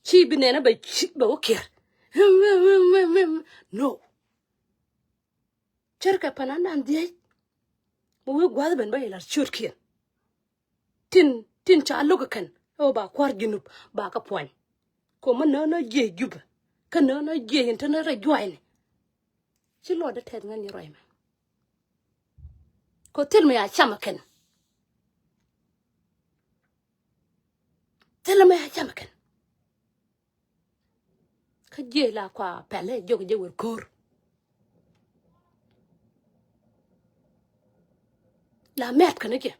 Ci bi nɛn a bɛ ci bɛ wä kiɛr. No. Cärkɛ panan dan dhiec. Bɛ wee gua̱th ben bä yɛ lat ciötkiɛn. Tin tin ca lo̱k kɛn ɛ wä ba kua̱r Junub ba kä puɔ̱ny. Ko mä nä nä jiec Jubɛ kä nä nä jiec in te nä rɛ jua̱cni. Ci lɔcdä tɛth ŋän ni ruac mɛ. Ko thil mi a cam kɛn. Thilɛ mɛ a cam kɛn. Kä jiec la kua pɛlɛ jiök jɛ wer ko̱r. La mɛt kɛn jɛ.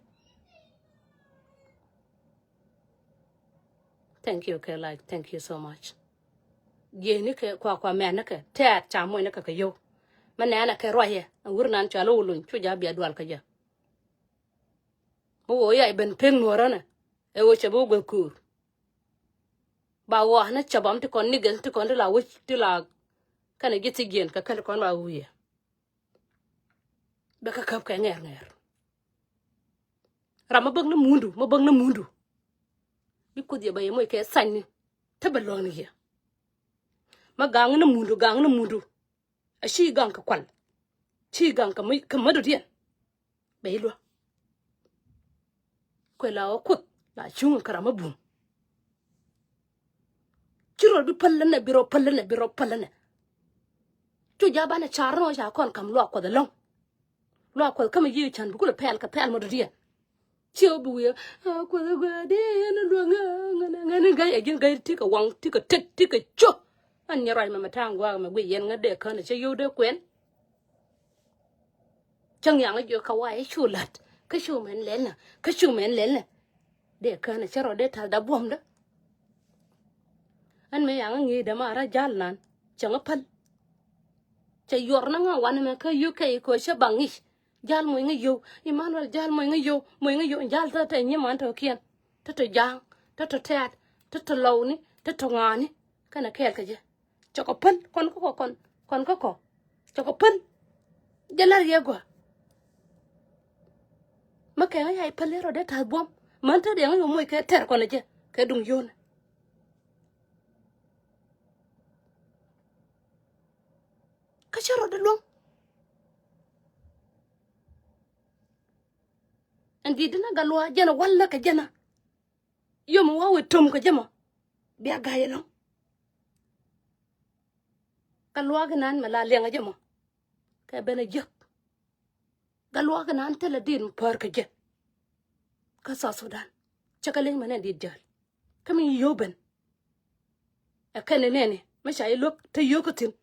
Thank you kɛ like, thank you so much. Jiec ni kɛ kua kua mɛt ni kɛ tɛɛt ca muɔc ni kɛ kɛ yio̱w. Mɛ nɛɛnɛ kɛ ruacɛ a wur nan cɔal wä luny cu ja bia dual kä jɛ. Mi wä ya i̱ ben pek nuɔrä nɛ ɛ wä cɛ bi wä gueth kuur. Ba wä ni cɛ bam ti kɔn ni gɛl ti kɔn ti la wä ti la Kɛnɛ ji̱ thiec jiɛn kɛ kɛn kɔn ba wi̱i̱. Bɛ kä käp kɛ ŋɛɛr ŋɛɛr. Ram ma bäk ni mundu, ma bäk ni mundu. Bi Kuoth yɛ bɛ yɛ moc kɛ thanyni. Te bɛ luäŋni yɛ. Ma gaŋ ni mundu, gaŋ ni mundu. A ci gaŋ kɛ kual. Ci gaŋ kɛ mi, kɛ mädɔdiɛn. Bɛ yi luäŋ. Kuɛ la ɣä Kuoth la cuŋ kɛ ram mi bum. Ci rɔ bi päl länɛ, bi rɔ päl länɛ, bi rɔ päl länɛ. Cu ja banɛ car nɔ ca kɔn kam luak Kuɔth ɛlɔ̱ŋ. Luak Kuɔth kä mi yiëë can bi kulɛ pɛl kɛ pɛl mädɔdiɛn. Ci ɣä bi wiee, a Kuoth ɛ guɛ di ɛn luäŋ ɛ ŋän ɛ ŋän ɛ ga̱y ɛ ji̱n ga̱y ti kɛ waŋ ti kɛ tet ti kɛ cop. Ɛn nyɛ ruac mɛ mɛ ta̱a̱ŋ gua̱a̱k mɛ guic yɛn ŋä dee kän ɛ cä yio̱w dee kuɛn. Cäŋ yaŋ jiök kä wa̱a̱ i̱ cu la̱t kä cu mɛn lɛl nä kä cu mɛn lɛl nä. Dee kään cä rɔ dee ta̱l da buɔ̱mdä. Ɛn mëë yaŋ ŋi̱i̱c dämaarä ja̱l nan cäŋ päl. Cɛ yuɔr ni ŋa̱ wanɛ mɛ kä yio̱w kɛ i̱ kɛ cä baŋ ŋi̱c. Ja̱l moc ŋä yio̱w Imanuɛl, ja̱l moc ŋä yio̱w, moc ŋä yio̱w ja̱l thä tɛ nyiman tɔ̱kiɛn. Tä tɔ ja̱a̱ŋ tä tɔ tɛ̈t tä tɔ lɔwni tä tɔ ŋa̱a̱ni. Kɛnɛ kɛɛl kɛ jɛ. Cɔkɔ päl kɔn kä kɔ kɔn kɔn kä kɔ. Cɔkɔ päl. Jɛ lar yɛ gɔaa. Mä kɛŋä yay päl yɛ rɔ dee ta̱th buɔ̱m män te riɛŋä yɛ moc kɛ tɛr kɔn jɛ kɛ duŋ yio̱wni. Kä cä rɔ dee luäŋ. Ɛn di̱t dinä Gatluak jɛn a wal lä kɛ jɛn a. Yom wa wee tom kɛ jɛ mɔ. Bia ga̱y ɛlɔ̱ŋ. Gatluak inan mɛ la liɛŋ a jɛ mɔ. Kɛ ben a jiäk. Gatluak inan thilɛ dit mi päär kɛ jɛ. Kä South Sudan cä kɛ liŋ mɛ nɛn dit jäl. Kä mi yio̱w ben. Ɛ kɛn ni nɛni mi ca yi luäk te yio̱w kä thi̱n.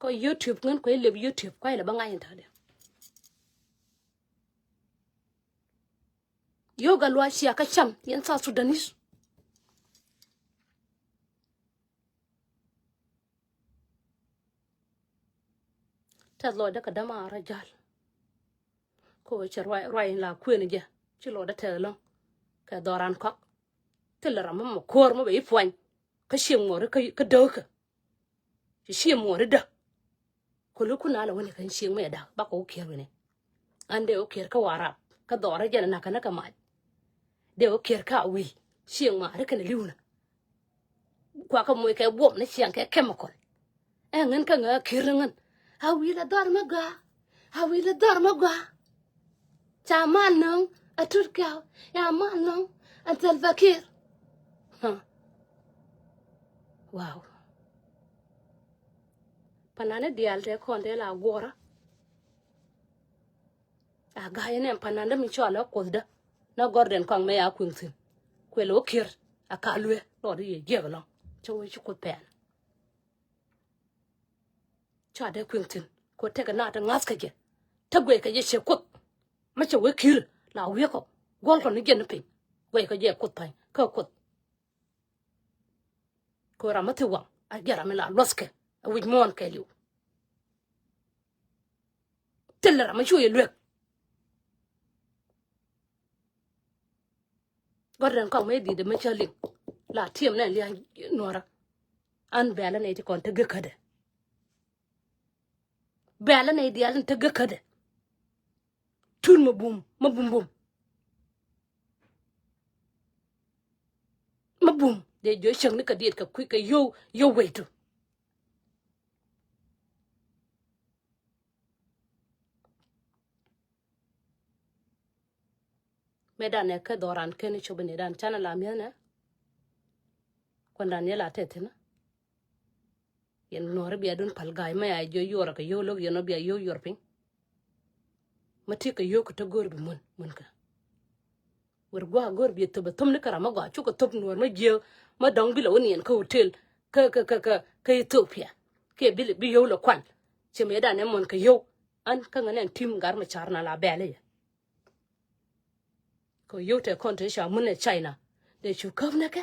Kɔ YouTube ŋän kɔ ilep YouTube kɔ ilɛ bä ŋa̱c in ta̱a̱dɛ. Yio̱w Gatluak cia kä cam yɛn South Sudanese. Tɛth lɔcdä kɛ dämaarä ja̱l. Ko cɛ ruac ruac in la kuën jɛ ci lɔcdä tɛth lɔ̱ŋ. Kɛ dhɔran kɔk thilɛ ram mɔ mɔ kuäär mɔ bɛ i̱ puany. Kä cieŋ muɔri kä dääkä. Ci cieŋ muɔri dä. Kuli kun a lɛ wini kɛn cieŋ mɛ dak bakɔ wä kiɛr wini. An dee wä kiɛr kä Warap kä dhɔrä jɛn a nakä ni kɛ mac. Dee wä kiɛr kä a wi̱i̱ cieŋ maari kɛn li̱wnä. Kuakä moc kɛ buɔm ni ciaŋ kɛ chemical. Ɛ ŋän kä ŋä kiɛr ni ŋän. A wi̱i̱ la dhɔr mi gɔaa. A wi̱i̱ la dhɔr mi gɔaa. Ca mal nöŋ a tut kiaw ya mal nöŋ a Salva Kiir. Huh. Wow. Panani diaal tɛ kɔn tɛ la guɔrä. A ga̱a̱c nɛn panani mi cɔal a kuothdä na gɔrdɛn kɔaŋ mɛ ya kuiŋ thi̱n. Kuɛl wä kier a ka luee lɔɔd i̱ yɛ jiɛk ɛlɔ̱ŋ cä wee ci kuoth pɛɛn. Ca dee kuiŋ thi̱n kɛ tekɛ na te ŋa̱th kɛ jɛ. Te guɛc kɛ jɛ cɛ kuoth. Mä cɛ wee ki̱i̱r la wi̱i̱ kɔ guɔ̱l kɔ ni jɛn ni piny. Guɛc kɛ jɛ kuoth pa̱ny kä kuoth. Kɛ ram mä thi waŋ a jɛ ram mi la luɔthkɛ a wi̱c muɔ̱ɔ̱n kɛɛliw. Thilɛ ram mi cu yɛ luek. Gɔ̱rden kɔŋ mëë di̱t ɛmɛ cä liŋ la tiɛm nɛ lia̱a̱ nuɔ̱rä. An bɛ̈ɛ̈lä nɛy ti kɔn te gekädɛ. Bɛ̈ɛ̈lä nɛy diaal in te gekädɛ. Tun mä bum mä bum bum. Mä bum dee jiö cäŋ ni kɛ diet kɛ kui̱ kɛ yio̱w yio̱w wectu. Mëëdan ɛ kä dhɔran ken cop ni dan canɛ la mi̱eth nɛ. Kuandan yɛ la tɛth thi̱n. Yɛn nuɔ̱ɔ̱ri bia dun pal ga̱a̱c mɛ a jiö yuɔrä kɛ yio̱w lo̱k yɛn ɔ bia yio̱w yuɔr piny. Mä ti kɛ yio̱w kɛ te go̱o̱r bi mun mun kɛ. Wer gua̱a̱k go̱o̱r bi thop ɛ thop ni kɛ ram mä gɔaa cukɛ thop nuɔ̱ɔ̱r mä jiö mä dɔ̱ŋ bi lɛ wä niɛn kä hotel kä kä kä kä kä Ethiopia. Kiɛ bi bi yio̱w lɛ kual. Cɛ mëëdan ɛ mun kɛ yio̱w. An kä ŋä nɛn tim gar mɛ car na la bɛ̈ɛ̈lä yɛ. Kɛ yio̱w tɛ kɔn te ca mun ɛ China. Dee cu käp nɛ kɛ.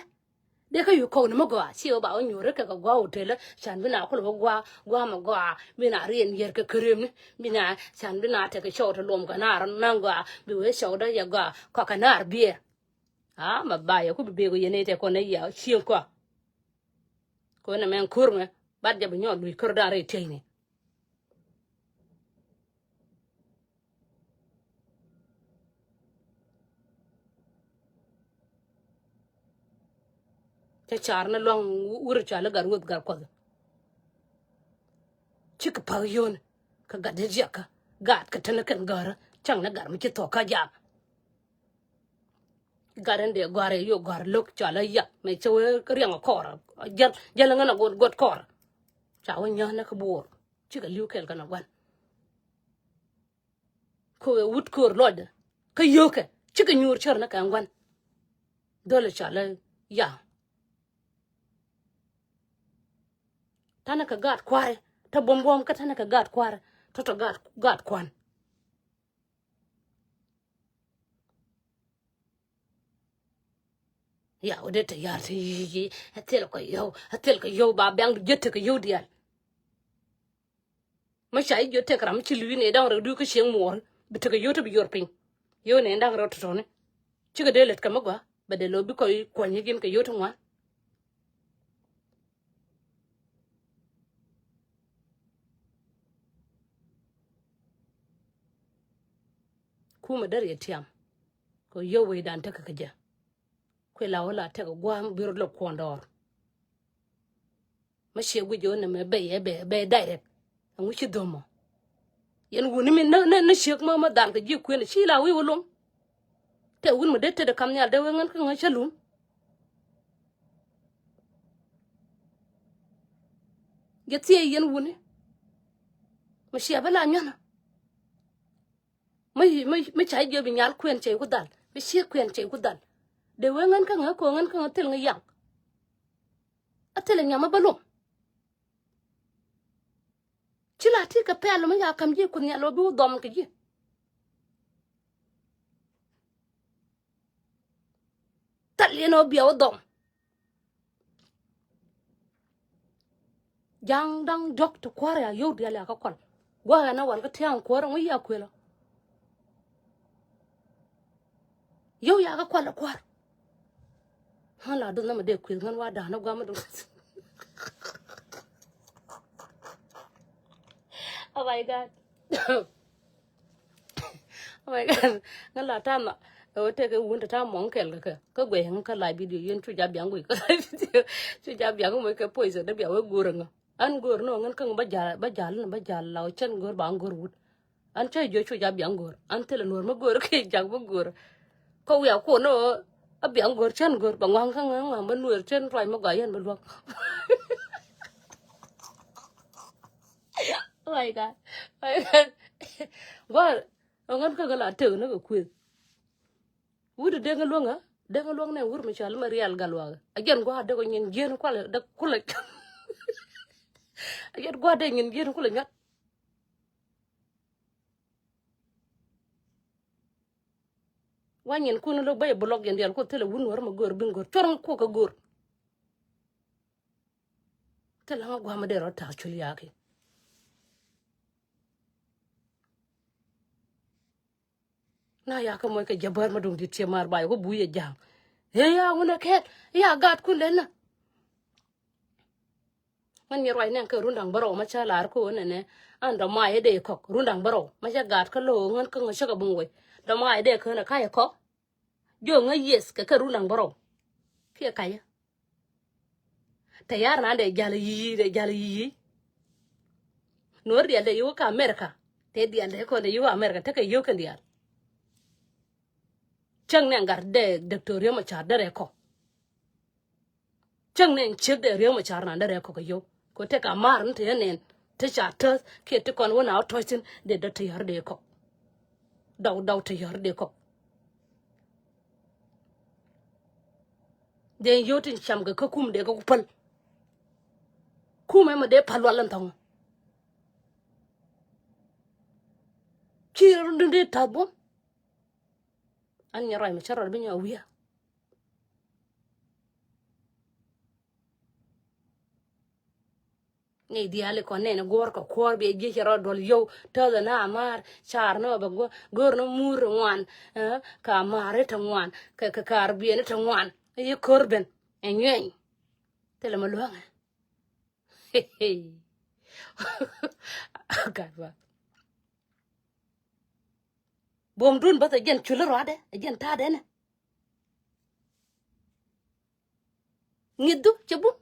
Dee kä yio̱w kɔk ni mä gɔaa ci ɣä ba wä nyuɔ̱rä kɛ kɛ gɔaa hotel. Can bi na kulɛ wä gɔaa gɔaa mɛ gɔaa bi na rien yɛr kɛ kärem ni bi na can bi na tekɛ cɔw te luɔm kɛ naar naŋ gɔaa bi wee cɔw dee yɛ gɔaa kɔkɛ naar biɛ. A mɛ ba yɛ ku bi bek wä yɛn ɛ tɛ kɔn ɛ yia cieŋ kɔa. Kɔn ɛ mɛn ko̱r mɛ. Bat jɛ bi nyɔɔt luc kär dan rɛy tieyni. Cä car ni luaŋ wur cɔal i̱ Gat Ruoth Gat Kuɔth. Cikɛ pa̱k yio̱o̱ni kɛ gat di̱t jiakä. Gat kɛ teni kɛn gärä cäŋ ni gat mi ci thuɔ̱k kä jam. Gat in dee gɔ̱a̱r ɛ yo̱o̱ gɔ̱a̱r lo̱k cɔal i̱ yak mɛ cɛ wee riɛŋ kɔɔrä. Jäl jäl ŋän a got got kɔɔrä. Ca wä nyäth ni kä buɔɔr cikɛ li̱w kɛɛl kɛn a gua̱n. Kɛ ɣöö wut köör lɔcdɛ kä yio̱o̱kɛ cikɛ nyuur cär ni kɛ gua̱n. Dhɔl cɔal i̱ ya. Tanɛ kɛ gaat kua̱ri, te buɔ̱m buɔ̱m kä tanɛ kɛ gaat kua̱ri, tɔ̱tɔ̱ gaat gaat kua̱n. Ya wä dee te yar te yiyi, a thil kɛ yio̱w, a thil kɛ yio̱w ba biaŋ jiet te kɛ yio̱w diaal. Mi ca i̱ jiöt tek ram mi ci lui̱i̱ nɛ da̱ŋ rɛw dui̱ kä cieŋ muɔɔri bi tekɛ yio̱w ti bi yuɔr piny. Yio̱w nɛ da̱ŋ rɛw tɔ̱tɔ̱ni. Cikɛ dee lät kɛ mi gɔaa bɛ dee lo̱o̱ bi kɔc kuɔ̱ny i̱ gin kɛ yio̱w ti ŋuan. Kumɛ däriɛ tiam kɛ yio̱w wecdan tekɛ kɛ jɛ. Kuɛ la wä la tekɛ gua̱a̱m bi rot lɛ kuɔn dɔɔr. Mi ciɛ guic jɛ wä nɛmɛ bɛy ɛ bɛy bɛy direct. Ɛŋu ci dho̱mɔ. Yɛn wuni mi ni ni ciek mä mä dhan kɛ ji̱ kuënɛ ci la wi̱i̱ wä luɔ̱ŋ. Tɛ wun mi dee tetdɛ kam nhial dee wee ŋän kä ŋäc cä lum. Jɛ thiee yɛn wuni. Mi ciɛ bä la nyuanä. Mi mi mi ca jiɛ bi nyal kuɛn cɛ ku dhal. Mi ciek kuɛn cɛ ku dhal. Dee wee ŋän kä ŋä kɔ ŋän kä ŋä thil ŋä yaŋ. A thil ɛ nyam a bä luɔ̱ŋ. Ci la ti kɛ pɛl mi ya kam ji̱ Kuoth Nhial lɔ bi wä dhɔm kɛ ji̱. Thal yɛn ɔ bia wä dhɔm. Ja̱a̱ŋ da̱ŋ diɔ̱k ti kua̱r ya yio̱w diaal ya kä kual. Gua̱a̱k ɛn a wal kä tia̱a̱ŋ kuäärä ŋui̱ ya kuëlä. Yio̱w ya kä kual ɛ kua̱r. Ɣän la duth nä mɛ dee kuëth ŋän wa da̱a̱n ɛ gua̱a̱m ɛ duth. Oh my God. Oh my God. Ŋä la ta̱a̱ nhɔk ɛ wä tëë kɛ wun te ta̱a̱ muɔ̱ŋ kɛl kɛ kɛ kä guɛy ŋä kä la video yɛn cu ja biaŋ guic kä la video cu ja biaŋ mɔ kɛ poison dee bia wee go̱o̱r ɛ ŋä. An go̱o̱r ni ɔ ŋän kä ŋä bä jal bä jal ni bä jal la ɔ cɛn go̱o̱r ba ŋä go̱o̱r wut. An cä jiö cu ja biaŋ go̱o̱r an thilɛ nuɔ̱ɔ̱r mä go̱o̱r kɛ jak bä go̱o̱r. Kä wiaa kuɔn ni ɔ a biaŋ go̱o̱r cän go̱o̱r bɛ ŋua̱ŋ kä ŋä ŋua̱ŋ bä nueer cän ruac mä gɔaa yɛn bä luäk. Oh my God. Oh my God. Gua̱a̱r ɛ ŋän kä kɛ la tek ni kɛ kuëth. Wut deŋ luäŋ a deŋ luäŋ nɛ wur mi cɔal ma rial gal wakä. A jɛn gua̱a̱r dee kɔ nyin jieen kualɛ dee kulɛ. A jɛn gua̱a̱r dee nyin jieen kulɛ nyuat. Wa nyin kun lo̱k bä yɛ block yɛn dial ku thilɛ wun wär ma go̱o̱r bin go̱o̱r cuɔr ŋä kuɔk kä go̱o̱r. Thilɛ ŋä gua̱a̱r ma dee rɔ ta̱a̱ cul ya̱a̱ki. Na yakä moc kɛ jɛ bär ma duŋ dit ciɛ maar ba yɛ wä buy yɛ ja̱a̱ŋ. Ëë ya wun ɛ kɛɛl ya gaatkun lɛl na. Ŋän nyɛ ruac nɛŋ kɛ run da̱ŋ bärɔw ma cä lar kä ɣöö nɛnɛ an dɔ̱ mac ɛ dee kɔk run da̱ŋ bärɔw ma cä gaat kä lo̱o̱ ŋän kä ŋä cä kɛ buŋ wec dɔ̱ mac ɛ dee kä nɛ ka̱c ɛ kɔk. Jiök ŋä yes kɛ kɛ run da̱ŋ bärɔw. Kiɛ ka̱cä. Te yar na dee jal yiyi dee jal yiyi. Nuɔr dial dee yio̱w kä America. Te dial dee kɔn dee yio̱w kä America tekɛ yio̱w kɛn dial. Cäŋ nɛ gat dee Doctor Riek Machar derɛ kɔ. Cäŋ nɛ ciek dee Riek Machar na derɛ kɔ kɛ yio̱w. Kɛ tekɛ mar ni te yɛ nɛn te ca täth kiɛ ti kɔn wä na wä tɔc thin dee dee te yar dee kɔ. Dɔw dɔw te yɔ̱r dee kɔk. Dee yio̱w tin cam kɛ kä kum dee kɛ ku päl. Kum ɛmɛ dee päl lual ɛn thɔŋ. Ci run dee ta̱th buɔ̱m. An nyɛ ruac mi cä rɔɔd bi nyɔ wi̱i̱. Ni diaal ikɔn nɛn guɔ̱ɔ̱r kɛ kuɔ̱ɔ̱r biɛ jiec rɔ duɔl yio̱w. Täth ɛn a maar car ni ɔ bɛ guɔ̱ go̱o̱r ni muur ŋuan. Ɛ, ka maar i̱ te ŋuan kɛ kɛ kaar biɛn i̱ te ŋuan. I̱ ko̱r ben ɛ nyuɛny. Thilɛ mi luäŋɛ. Gat ba buɔ̱mdun bäth ɛ jɛn cul ruaadɛ ɛ jɛn ta̱a̱dɛ nɛ. Ŋi̱thdu cɛ bum.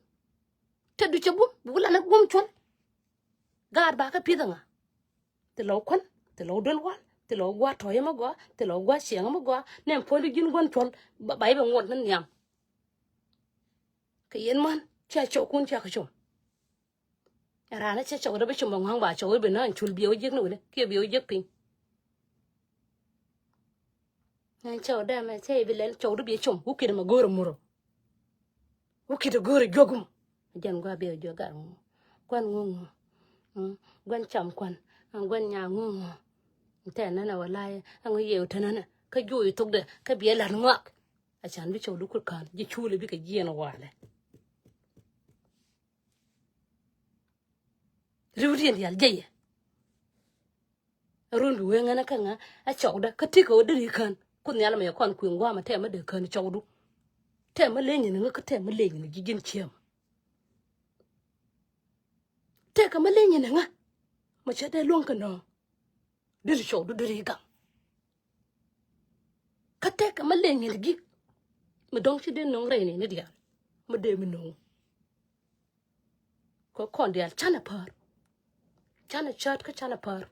Tetdu cɛ bum bi wulani guɔ̱m cuɔ̱l. Gaat ba kä pi̱th ɛŋa? Thilɛ wä kuän, thilɛ wä duel wal, thilɛ wä gua̱a̱r tɔ̱yä mi gɔaa, thilɛ wä gua̱a̱r ciɛŋä mi gɔaa. Nɛn puɔ̱nydu ji̱n gua̱n cuɔ̱l ba i̱ bɛ ŋuɔt ni nhiam. Kɛ yɛn män cia cɔwkun cia kɛ com. Ɛ raan ɛ cɛ cɔwdɛ bi com bɛ ŋɔ̱a̱ŋ ba cɔw i̱ bi nään cul biɛ wä jiäk ni wälɛ kiɛ biɛ wä jiäk piny. Naan cɔwdɛ mɛ cɛ i̱ bi lɛl cɔwdɛ biɛ com wä kiɛt mɛ go̱o̱r ɛ murɔ. Wä kiɛt ɛ go̱o̱r ɛ juɔk mɔ. Jɛn gua̱a̱ biɛ wä jiäk gat ŋuɔ. Gua̱n ŋuɔ ŋuɔ. Gua̱n cam kuan. Gua̱n nyaa ŋuɔ ŋuɔ. Tɛn nänɛ wä la̱a̱c ɛŋ wä yɛ wä tɛn nänɛ kä juɔc thokdɛ kä biɛ la̱t ŋɔak. A can bi cɔwdu kut ka̱n ji̱ cuulɛ bikɛ jiɛn walɛ. Riwdiɛn diaal jɛ yɛ. Run bi wee ŋänä kä ŋa a cɔwdä kä tikɛ wä deri kän. Kuoth nhial mɛ yɛ kɔn kui̱ ŋuamɛ tɛmɛ dee kän cɔwdu. Tɛmɛ leny ni ŋä kä tɛmɛ leny ni ji̱ ji̱n ciɛmä. Tɛkɛ mä leny ni ŋä. Mɛ cɛ dee luäŋ kä nɔɔ. Deri cɔwdu deri gaŋ. Kä tɛkɛ mä leny ni gi̱. Mi dɔ̱ŋ ci dee no̱ŋ rɛy ni ni diaal. Mi dee mi no̱ŋ. Kɛ kɔn diaal canɛ päär. Canɛ cäät kä canɛ päär.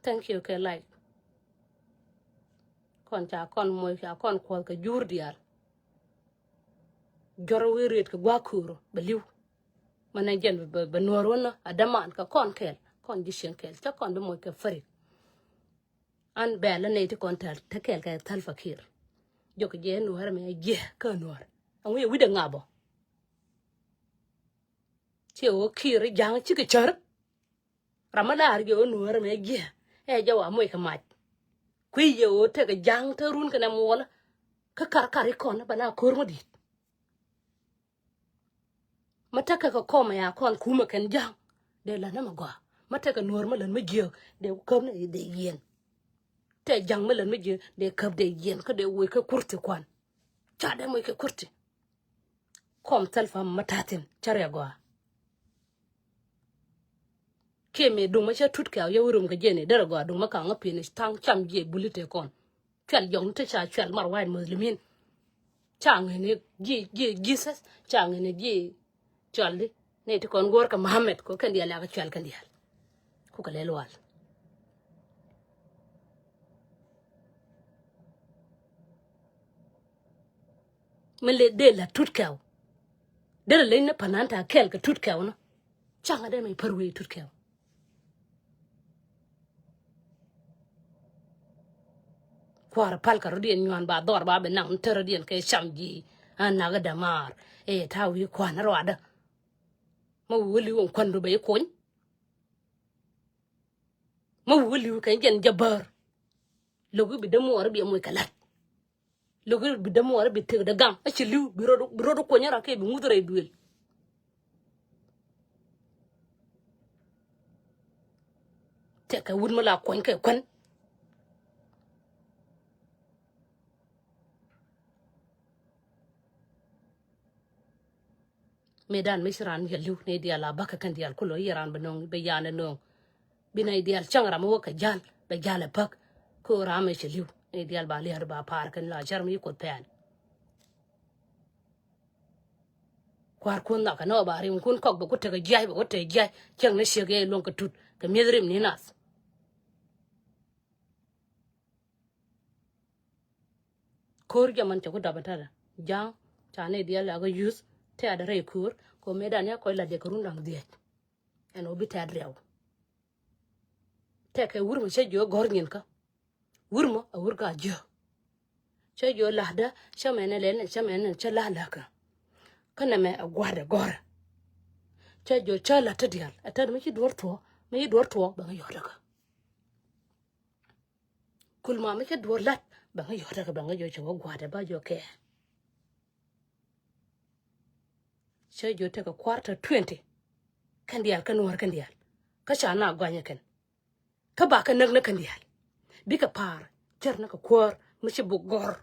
Thank you kɛ like. Kɔn ca kɔn moc ca kɔn kuɔth kɛ jur diaal. Jɔr wi̱i̱ riet kɛ gua̱a̱k köör bɛ li̱w. Mɛ nɛ jɛn bɛ nuɔr wänä a däman kɛ kɔn kɛɛl kɔn ji̱ cieŋ kɛɛl cä kɔn bi moc kɛ färik. An bɛl a nɛy ti kɔn tɛl te kɛɛl kɛ Thalpa Kiir. Jɔk jɛ nuɔr mɛ jiɛ kä nuɔr. Aŋu yɛ wi̱dɛ ŋabɔ. Ciɛ wä Kiir ja̱ŋ cikɛ cär. Ram mi la̱r jɛ wä nuɔr mɛ jiɛ ɛ jɛ wa moc kɛ mac. Kui̱ jɛ wä tekɛ ja̱ŋ te run kɛnɛ muɔlä. Kä kar kar ikɔn bɛ la ko̱r ŋɔ di̱t. Ma tekɛ kɛ kɔmɛ ya kɔn kumɛ kɛn ja̱ŋ. Dee lät nä mɛ gɔaa ma tekɛ nuɔr ma lät mɛ jiääk dee käp nä dee yiɛn. Tɛ ja̱ŋ ma lät mɛ jiääk dee käp dee yiɛn kä dee woc kɛ kurti kuan. Ca dee moc kɛ kurti. Kɔm Thalpa ma ta̱thin ca riɛ gɔaa. Kiɛ mëë duŋ ma cä tut kɛw yɛ wi̱ rum kɛ jiɛni derɛ gɔaa duŋ ma kaŋ ŋä pi̱ni thaŋ cam jiɛ buli tëë kɔn. Cuɛl jɔŋni ti ca cuɛl mar wa̱i̱ muslimin. Ca ŋi̱ni ji̱ ji̱ Jesus ca ŋi̱ni ji̱ cuɛl di. Nɛy ti kɔn guɔ̱ɔ̱r kɛ Muhammad kɛ kɛn diaal yakɛ cuɛl kɛn diaal. Kukɛ lɛl wal. Mi le dee la tut kɛw. Derɛ leny ni panan ta kɛl kɛ tut kɛw ni. Caŋ a dee mɛ pär wee tut kɛw. Kua̱r pal kɛ rɔ̱diɛn nyuan ba dhɔr ba bi naŋ ni tär rɔ̱diɛn kɛ cam ji̱. A nak dämaar ɛ ta̱a̱ wi̱i̱ kua̱n ruadä. Ma wi̱i̱ wä li̱w ɛn kua̱n du bɛ i̱ kuny. Ma wi̱i̱ wä li̱w kɛ jɛn jɛ bär. Lo̱k i̱ bi dämuɔɔr i̱ bi ɛ moc kɛ la̱t. Lo̱k i̱ bi dämuɔɔr i̱ bi tëkdɛ gaŋ a ci li̱w bi rot bi rot kuɔnyä rak kɛ bi ŋuth rɛy duël. Tɛkɛ wut mi la kuɔny kɛ kuän. Mëëdan mi ci raan yɛ li̱w ni diaal a bäkɛ kɛn diaal kulɔ yɛ raan bɛ nöŋ bɛ yan ɛ nöŋ. Bi nɛy diaal cäŋ ram mi wä kɛ ja̱l bɛ ja̱l ɛ päk. Kä ram mi ci li̱w ni diaal ba lia̱a̱r ba pa̱a̱r kɛn la cär mi ci kuoth pɛn. Kua̱r kun nhɔk kɛ nɔ ba rim kun kɔk bɛ ku tekɛ jiac bɛ ku tekɛ jiac cäŋ ni ciek yɛ luɔ̱ŋ kɛ tut kɛ mi̱eth rim ni nath. Ko̱r jɛ man cɛ ku dap in ta̱rɛ ja̱a̱ŋ ca nɛy diaal a kä yuth tɛ̈t rɛy ko̱r kɛ ɣöö mëëdan ya kɔc lat jɛ kɛ run da̱ŋ dhiec. Ɛn ɣöö bi tɛ̈t riɛw. Tɛkɛ wur mɔ cä jiök gɔ̱r nyinkä. Wur mɔ a wur ka jiök. Cä jiök la̱tdä cä mɛn ɛ lɛl cä mɛn cä la̱t läkä. Kä nɛmɛ ɛ gua̱a̱tdɛ gɔ̱rä. Cä jiök cä la̱t tä diaal ɛ tät mi ci duɔ̱ɔ̱r thuɔ̱ɔ̱k mi ci duɔ̱ɔ̱r thuɔ̱ɔ̱k bɛ ŋä yɔ̱ɔ̱t läkä. Kul ma mi cä duɔ̱ɔ̱r la̱t bɛ ŋä yɔ̱ɔ̱t läkä bɛ ŋä jiök cɛ wä gua̱a̱tdɛ ba jiök kɛ. Cä jiök tekɛ kua̱r tɔ̱ twenty. Kɛn diaal kä nuɔ̱ɔ̱r kɛn diaal kä ca na guanyä kɛn. Kä ba kɛ näk ni kɛn diaal bikɛ pa̱a̱r cär ni kɛ kuäär mi ci buk gɔ̱r.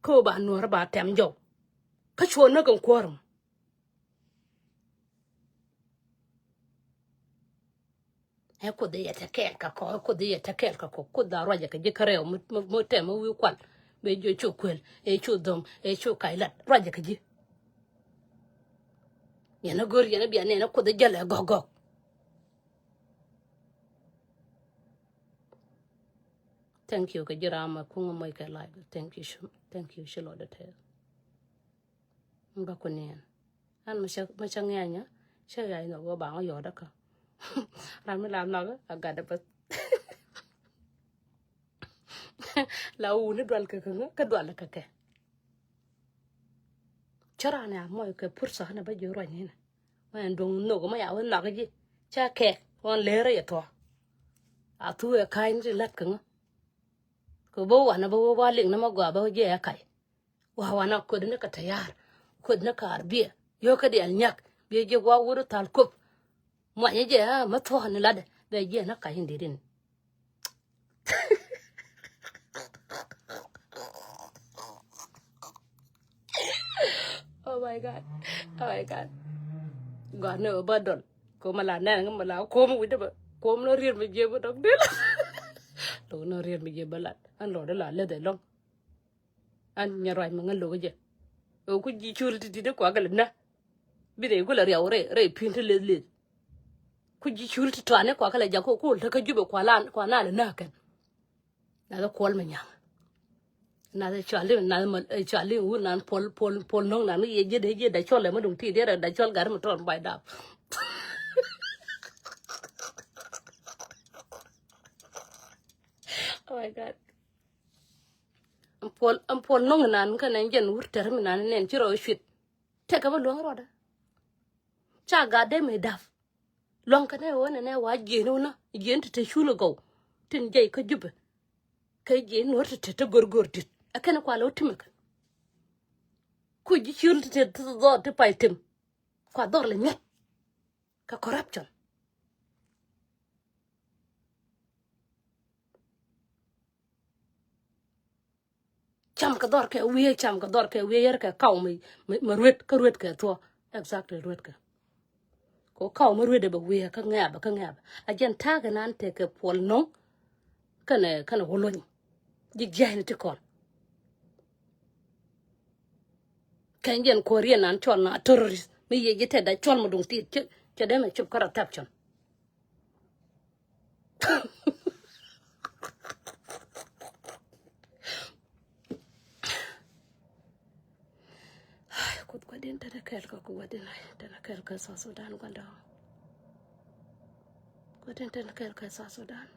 Kä ba nuɔ̱ɔ̱r ba tɛm jɔw. Kä cuɔ näk in kuäär mɔ. Ɛ Kuoth i̱ yɛ te kɛɛl kɛ kɔ, ɛ Kuoth i̱ yɛ te kɛɛl kɛ kɔ. Kuoth a ruacɛ kɛ ji̱ kärɛw mi, mi, mi tɛm mi wi̱i̱ kual. Bɛ ji̱ cu kuël, ɛ cu dho̱ŋ, ɛ cu kac lat. Ruacɛ kɛ ji̱. Yɛn a go̱r yɛn a bia nɛn a Kuoth a jäl ɛ gɔ̱k gɔ̱k. Thank you kɛ ji̱ ram a kuŋ a moc kɛ live. Thank you, thank you, ci lɔt a tɛth. Ba ku niɛn. An ma cä, ma cä ŋiɛnyä, cä ɣa̱c nhɔk ɣöö ba ŋɔ yɔɔdä kä. Ram mi la nhɔk a gatdä bäth. La wuni dual kɛ kä ŋä, kä dual kɛ kɛ. Cä ran ya mɔc kɛ pursa ni ba ji̱ ruac ni. Ma ɛn duŋ nhok ma ya wä nhɔk ji̱. Cä kɛ ɣɔn lerä yɛ thuɔ. A thu ɛ ka̱ny ti lat kɛ ŋä. Kɛ bä wanɛ bä wä ba liŋ ni ma gɔaa bä wä jiɛ ɛ kac. Wa wana kueth ni kɛ tayar, kueth ni kɛ arbiɛ. Yio̱w kä diaal nyak, biɛ jiɛ wa wut thal kop. Muanyɛ jɛ a mä thuɔ̱k ni latdɛ, bɛ jiɛ ni kac in di̱t in. Oh my God. Oh my God. Gɔaa ni ɣöö bä dɔl. Ko̱ ma la nɛn ŋä ma la ko̱ ma wi̱cdä bä. Ko̱ ma la riet ma jiɛ bä dɔk dil. Lo̱k ni riet ma jiɛ bä lat. An lɔɔdä la leth ɛlɔ̱ŋ. An nyɛ ruac mi ŋä lo̱k jɛ. Ɛ ku ji̱ curi ti di̱t kua kɛ lɛ nä. Bi rɛy ku lɛ riaw rɛy, rɛy pi̱n ti leth leth. Ku ji̱ curi ti tɔani kua kɛ lɛ jak ku kul te kä Jubɛ kua la, kua na lɛ nä kɛn. Nath kuɔl mi nyaŋ. Nath cuali, nath ma, cuali wut nan puɔl, puɔl, puɔl no̱ŋ nan yɛ jiɛ dee jiɛ da cuɔl lɛ ma duŋ ti diɛ da cuɔl gari mi tɔn bay dap. Oh my God. Ɛn puɔl, ɛn puɔl no̱ŋ inan kɛnɛ jɛn wur tɛr mi nan nɛn ci rɔ cuit. Tɛkɛ bä luäŋ rɔɔdä. Ca gat dee mi dap. Luaŋ kɛnɛ ɣöö nɛnɛ wa jiɛn wunä, jiɛn ti te cul gɔw. Tin jɛy kä Jubɛ. Kɛ jiɛn nuɔ̱r ti te te go̱rgo̱r dit. Ɛ kɛn kua lɛ wä timɛ kɛn. Ku ji̱ cul ti te dhɔr ti pay tim. Kua dhɔr lɛ nyuɛt. Kɛ corruption. Cam kɛ dhɔr kɛ wiee, cam kɛ dhɔr kɛ wiee yɛr kɛ kaw mi, mi, mi ruet, kä ruet kɛ thuɔ. Exactly, ruet kɛ. Kɛ kaw mi ruet ɛ bɛ wiee kä ŋɛ̈pɛ, kä ŋɛ̈pɛ. A jɛn ta̱a̱ kɛ nan tekɛ puɔl no̱ŋ. Kɛnɛ, kɛnɛ wulony. Ji̱ jia̱cni ti kɔn. Kɛn jɛn kuɔ̱riɛn nan cɔl na terrorist. Mi yɛ ji̱ tɛt da cɔl mi duŋ tiit cɛ, cɛ dee mɛ cop kä reception. Ai, Kuoth gua̱di̱n tɛn kɛɛl kä, Kuoth gua̱di̱n, ai, tɛn kɛɛl kä South Sudan gua̱ndɔɔŋ. Gua̱di̱n tɛn kɛɛl kä South Sudan.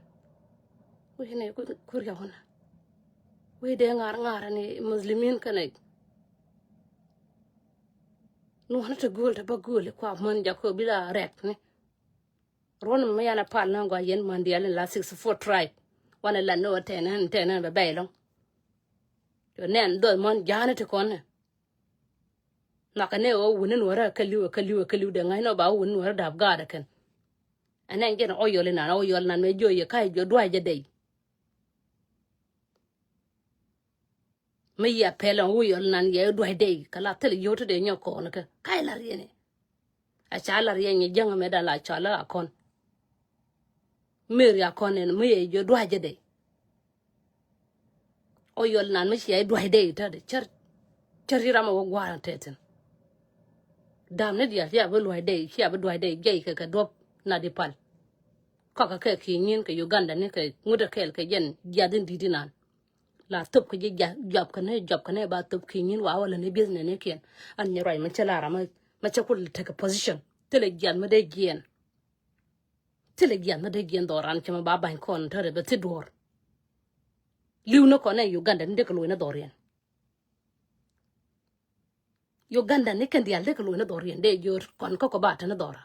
Wi̱i̱ ni ku, ku riaw na. Wi̱i̱ dee ŋa̱r ŋa̱r ni Muslimin kɛnɛ. Nuɔ̱n te gööl te bä gööl kua män jakä bi la rɛk ni. Ruɔ̱n mi yan a pal ni gɔaa yɛn män diaal in la sixty four tribe. Wanɛ lat ni wä tɛn ɛn, tɛn ɛn bɛ bɛy lɔŋ. Cɔ nɛn dhuɔth män ja̱a̱ni ti kɔn ni. Nhɔakɛ ni wä wuni nuɔrä kɛ li̱w, kɛ li̱w, kɛ li̱w dee ŋa̱c ni wä ba wä wuni nuɔrä da̱p gaat ɛ kɛn. Ɛn ɛn jɛn ɔ yɔl inan, ɔ yɔl inan mɛ jiɔ yɛ ka̱c jiɔ dua̱c jɛ dɛy. Mi yia pɛl ɛn wi̱i̱ yɔl nan yɛ dua̱c dɛy kɛ la thil yio̱w ti dee nyɔk kɔɔn kɛ ka̱c la riɛn i̱. A ca la riɛn i̱ jäŋ ɛmɛ dan la cɔal a kɔn. Mi ria kɔn ɛn mi yɛ jiɔ dua̱c jɛ dɛy. Ɔ yɔl nan mi cia i̱ dua̱c dɛy i̱ tätdɛ cär, cär i̱ ram ɛ wä gua̱a̱r tɛthin. Dam ni diaal cia bi lua̱c dɛy, cia bi dua̱c dɛy jɛy kɛ kɛ duɔ̱p na di pal. Kɔakɛ kɛ ki̱ nyin kɛ Uganda ni kɛ ŋut ɛ kɛɛl kɛ jɛn jiath in di̱t inan. La thop kɛ ji̱ juap kɛ ni, juap kɛ ni ba thop ki̱ nyin wa wä lä ni business ni kiɛn. An nyɛ ruac mɛ cä la ram mɛ cä kul tekɛ position. Thilɛ jiath mɛ dee jiɛn. Thilɛ jiath mɛ dee jiɛn dhɔran cɛ mɛ ba ba̱ny kɔn tärɛ bɛ thi duɔ̱ɔ̱r. Li̱w ni kɔn ɛ Uganda ni dee kɛ lo̱c ni dhɔriɛn. Uganda ni kɛn diaal dee kɛ lo̱c ni dhɔriɛn dee jiöör kɔn kä kɔ ba te ni dhɔra.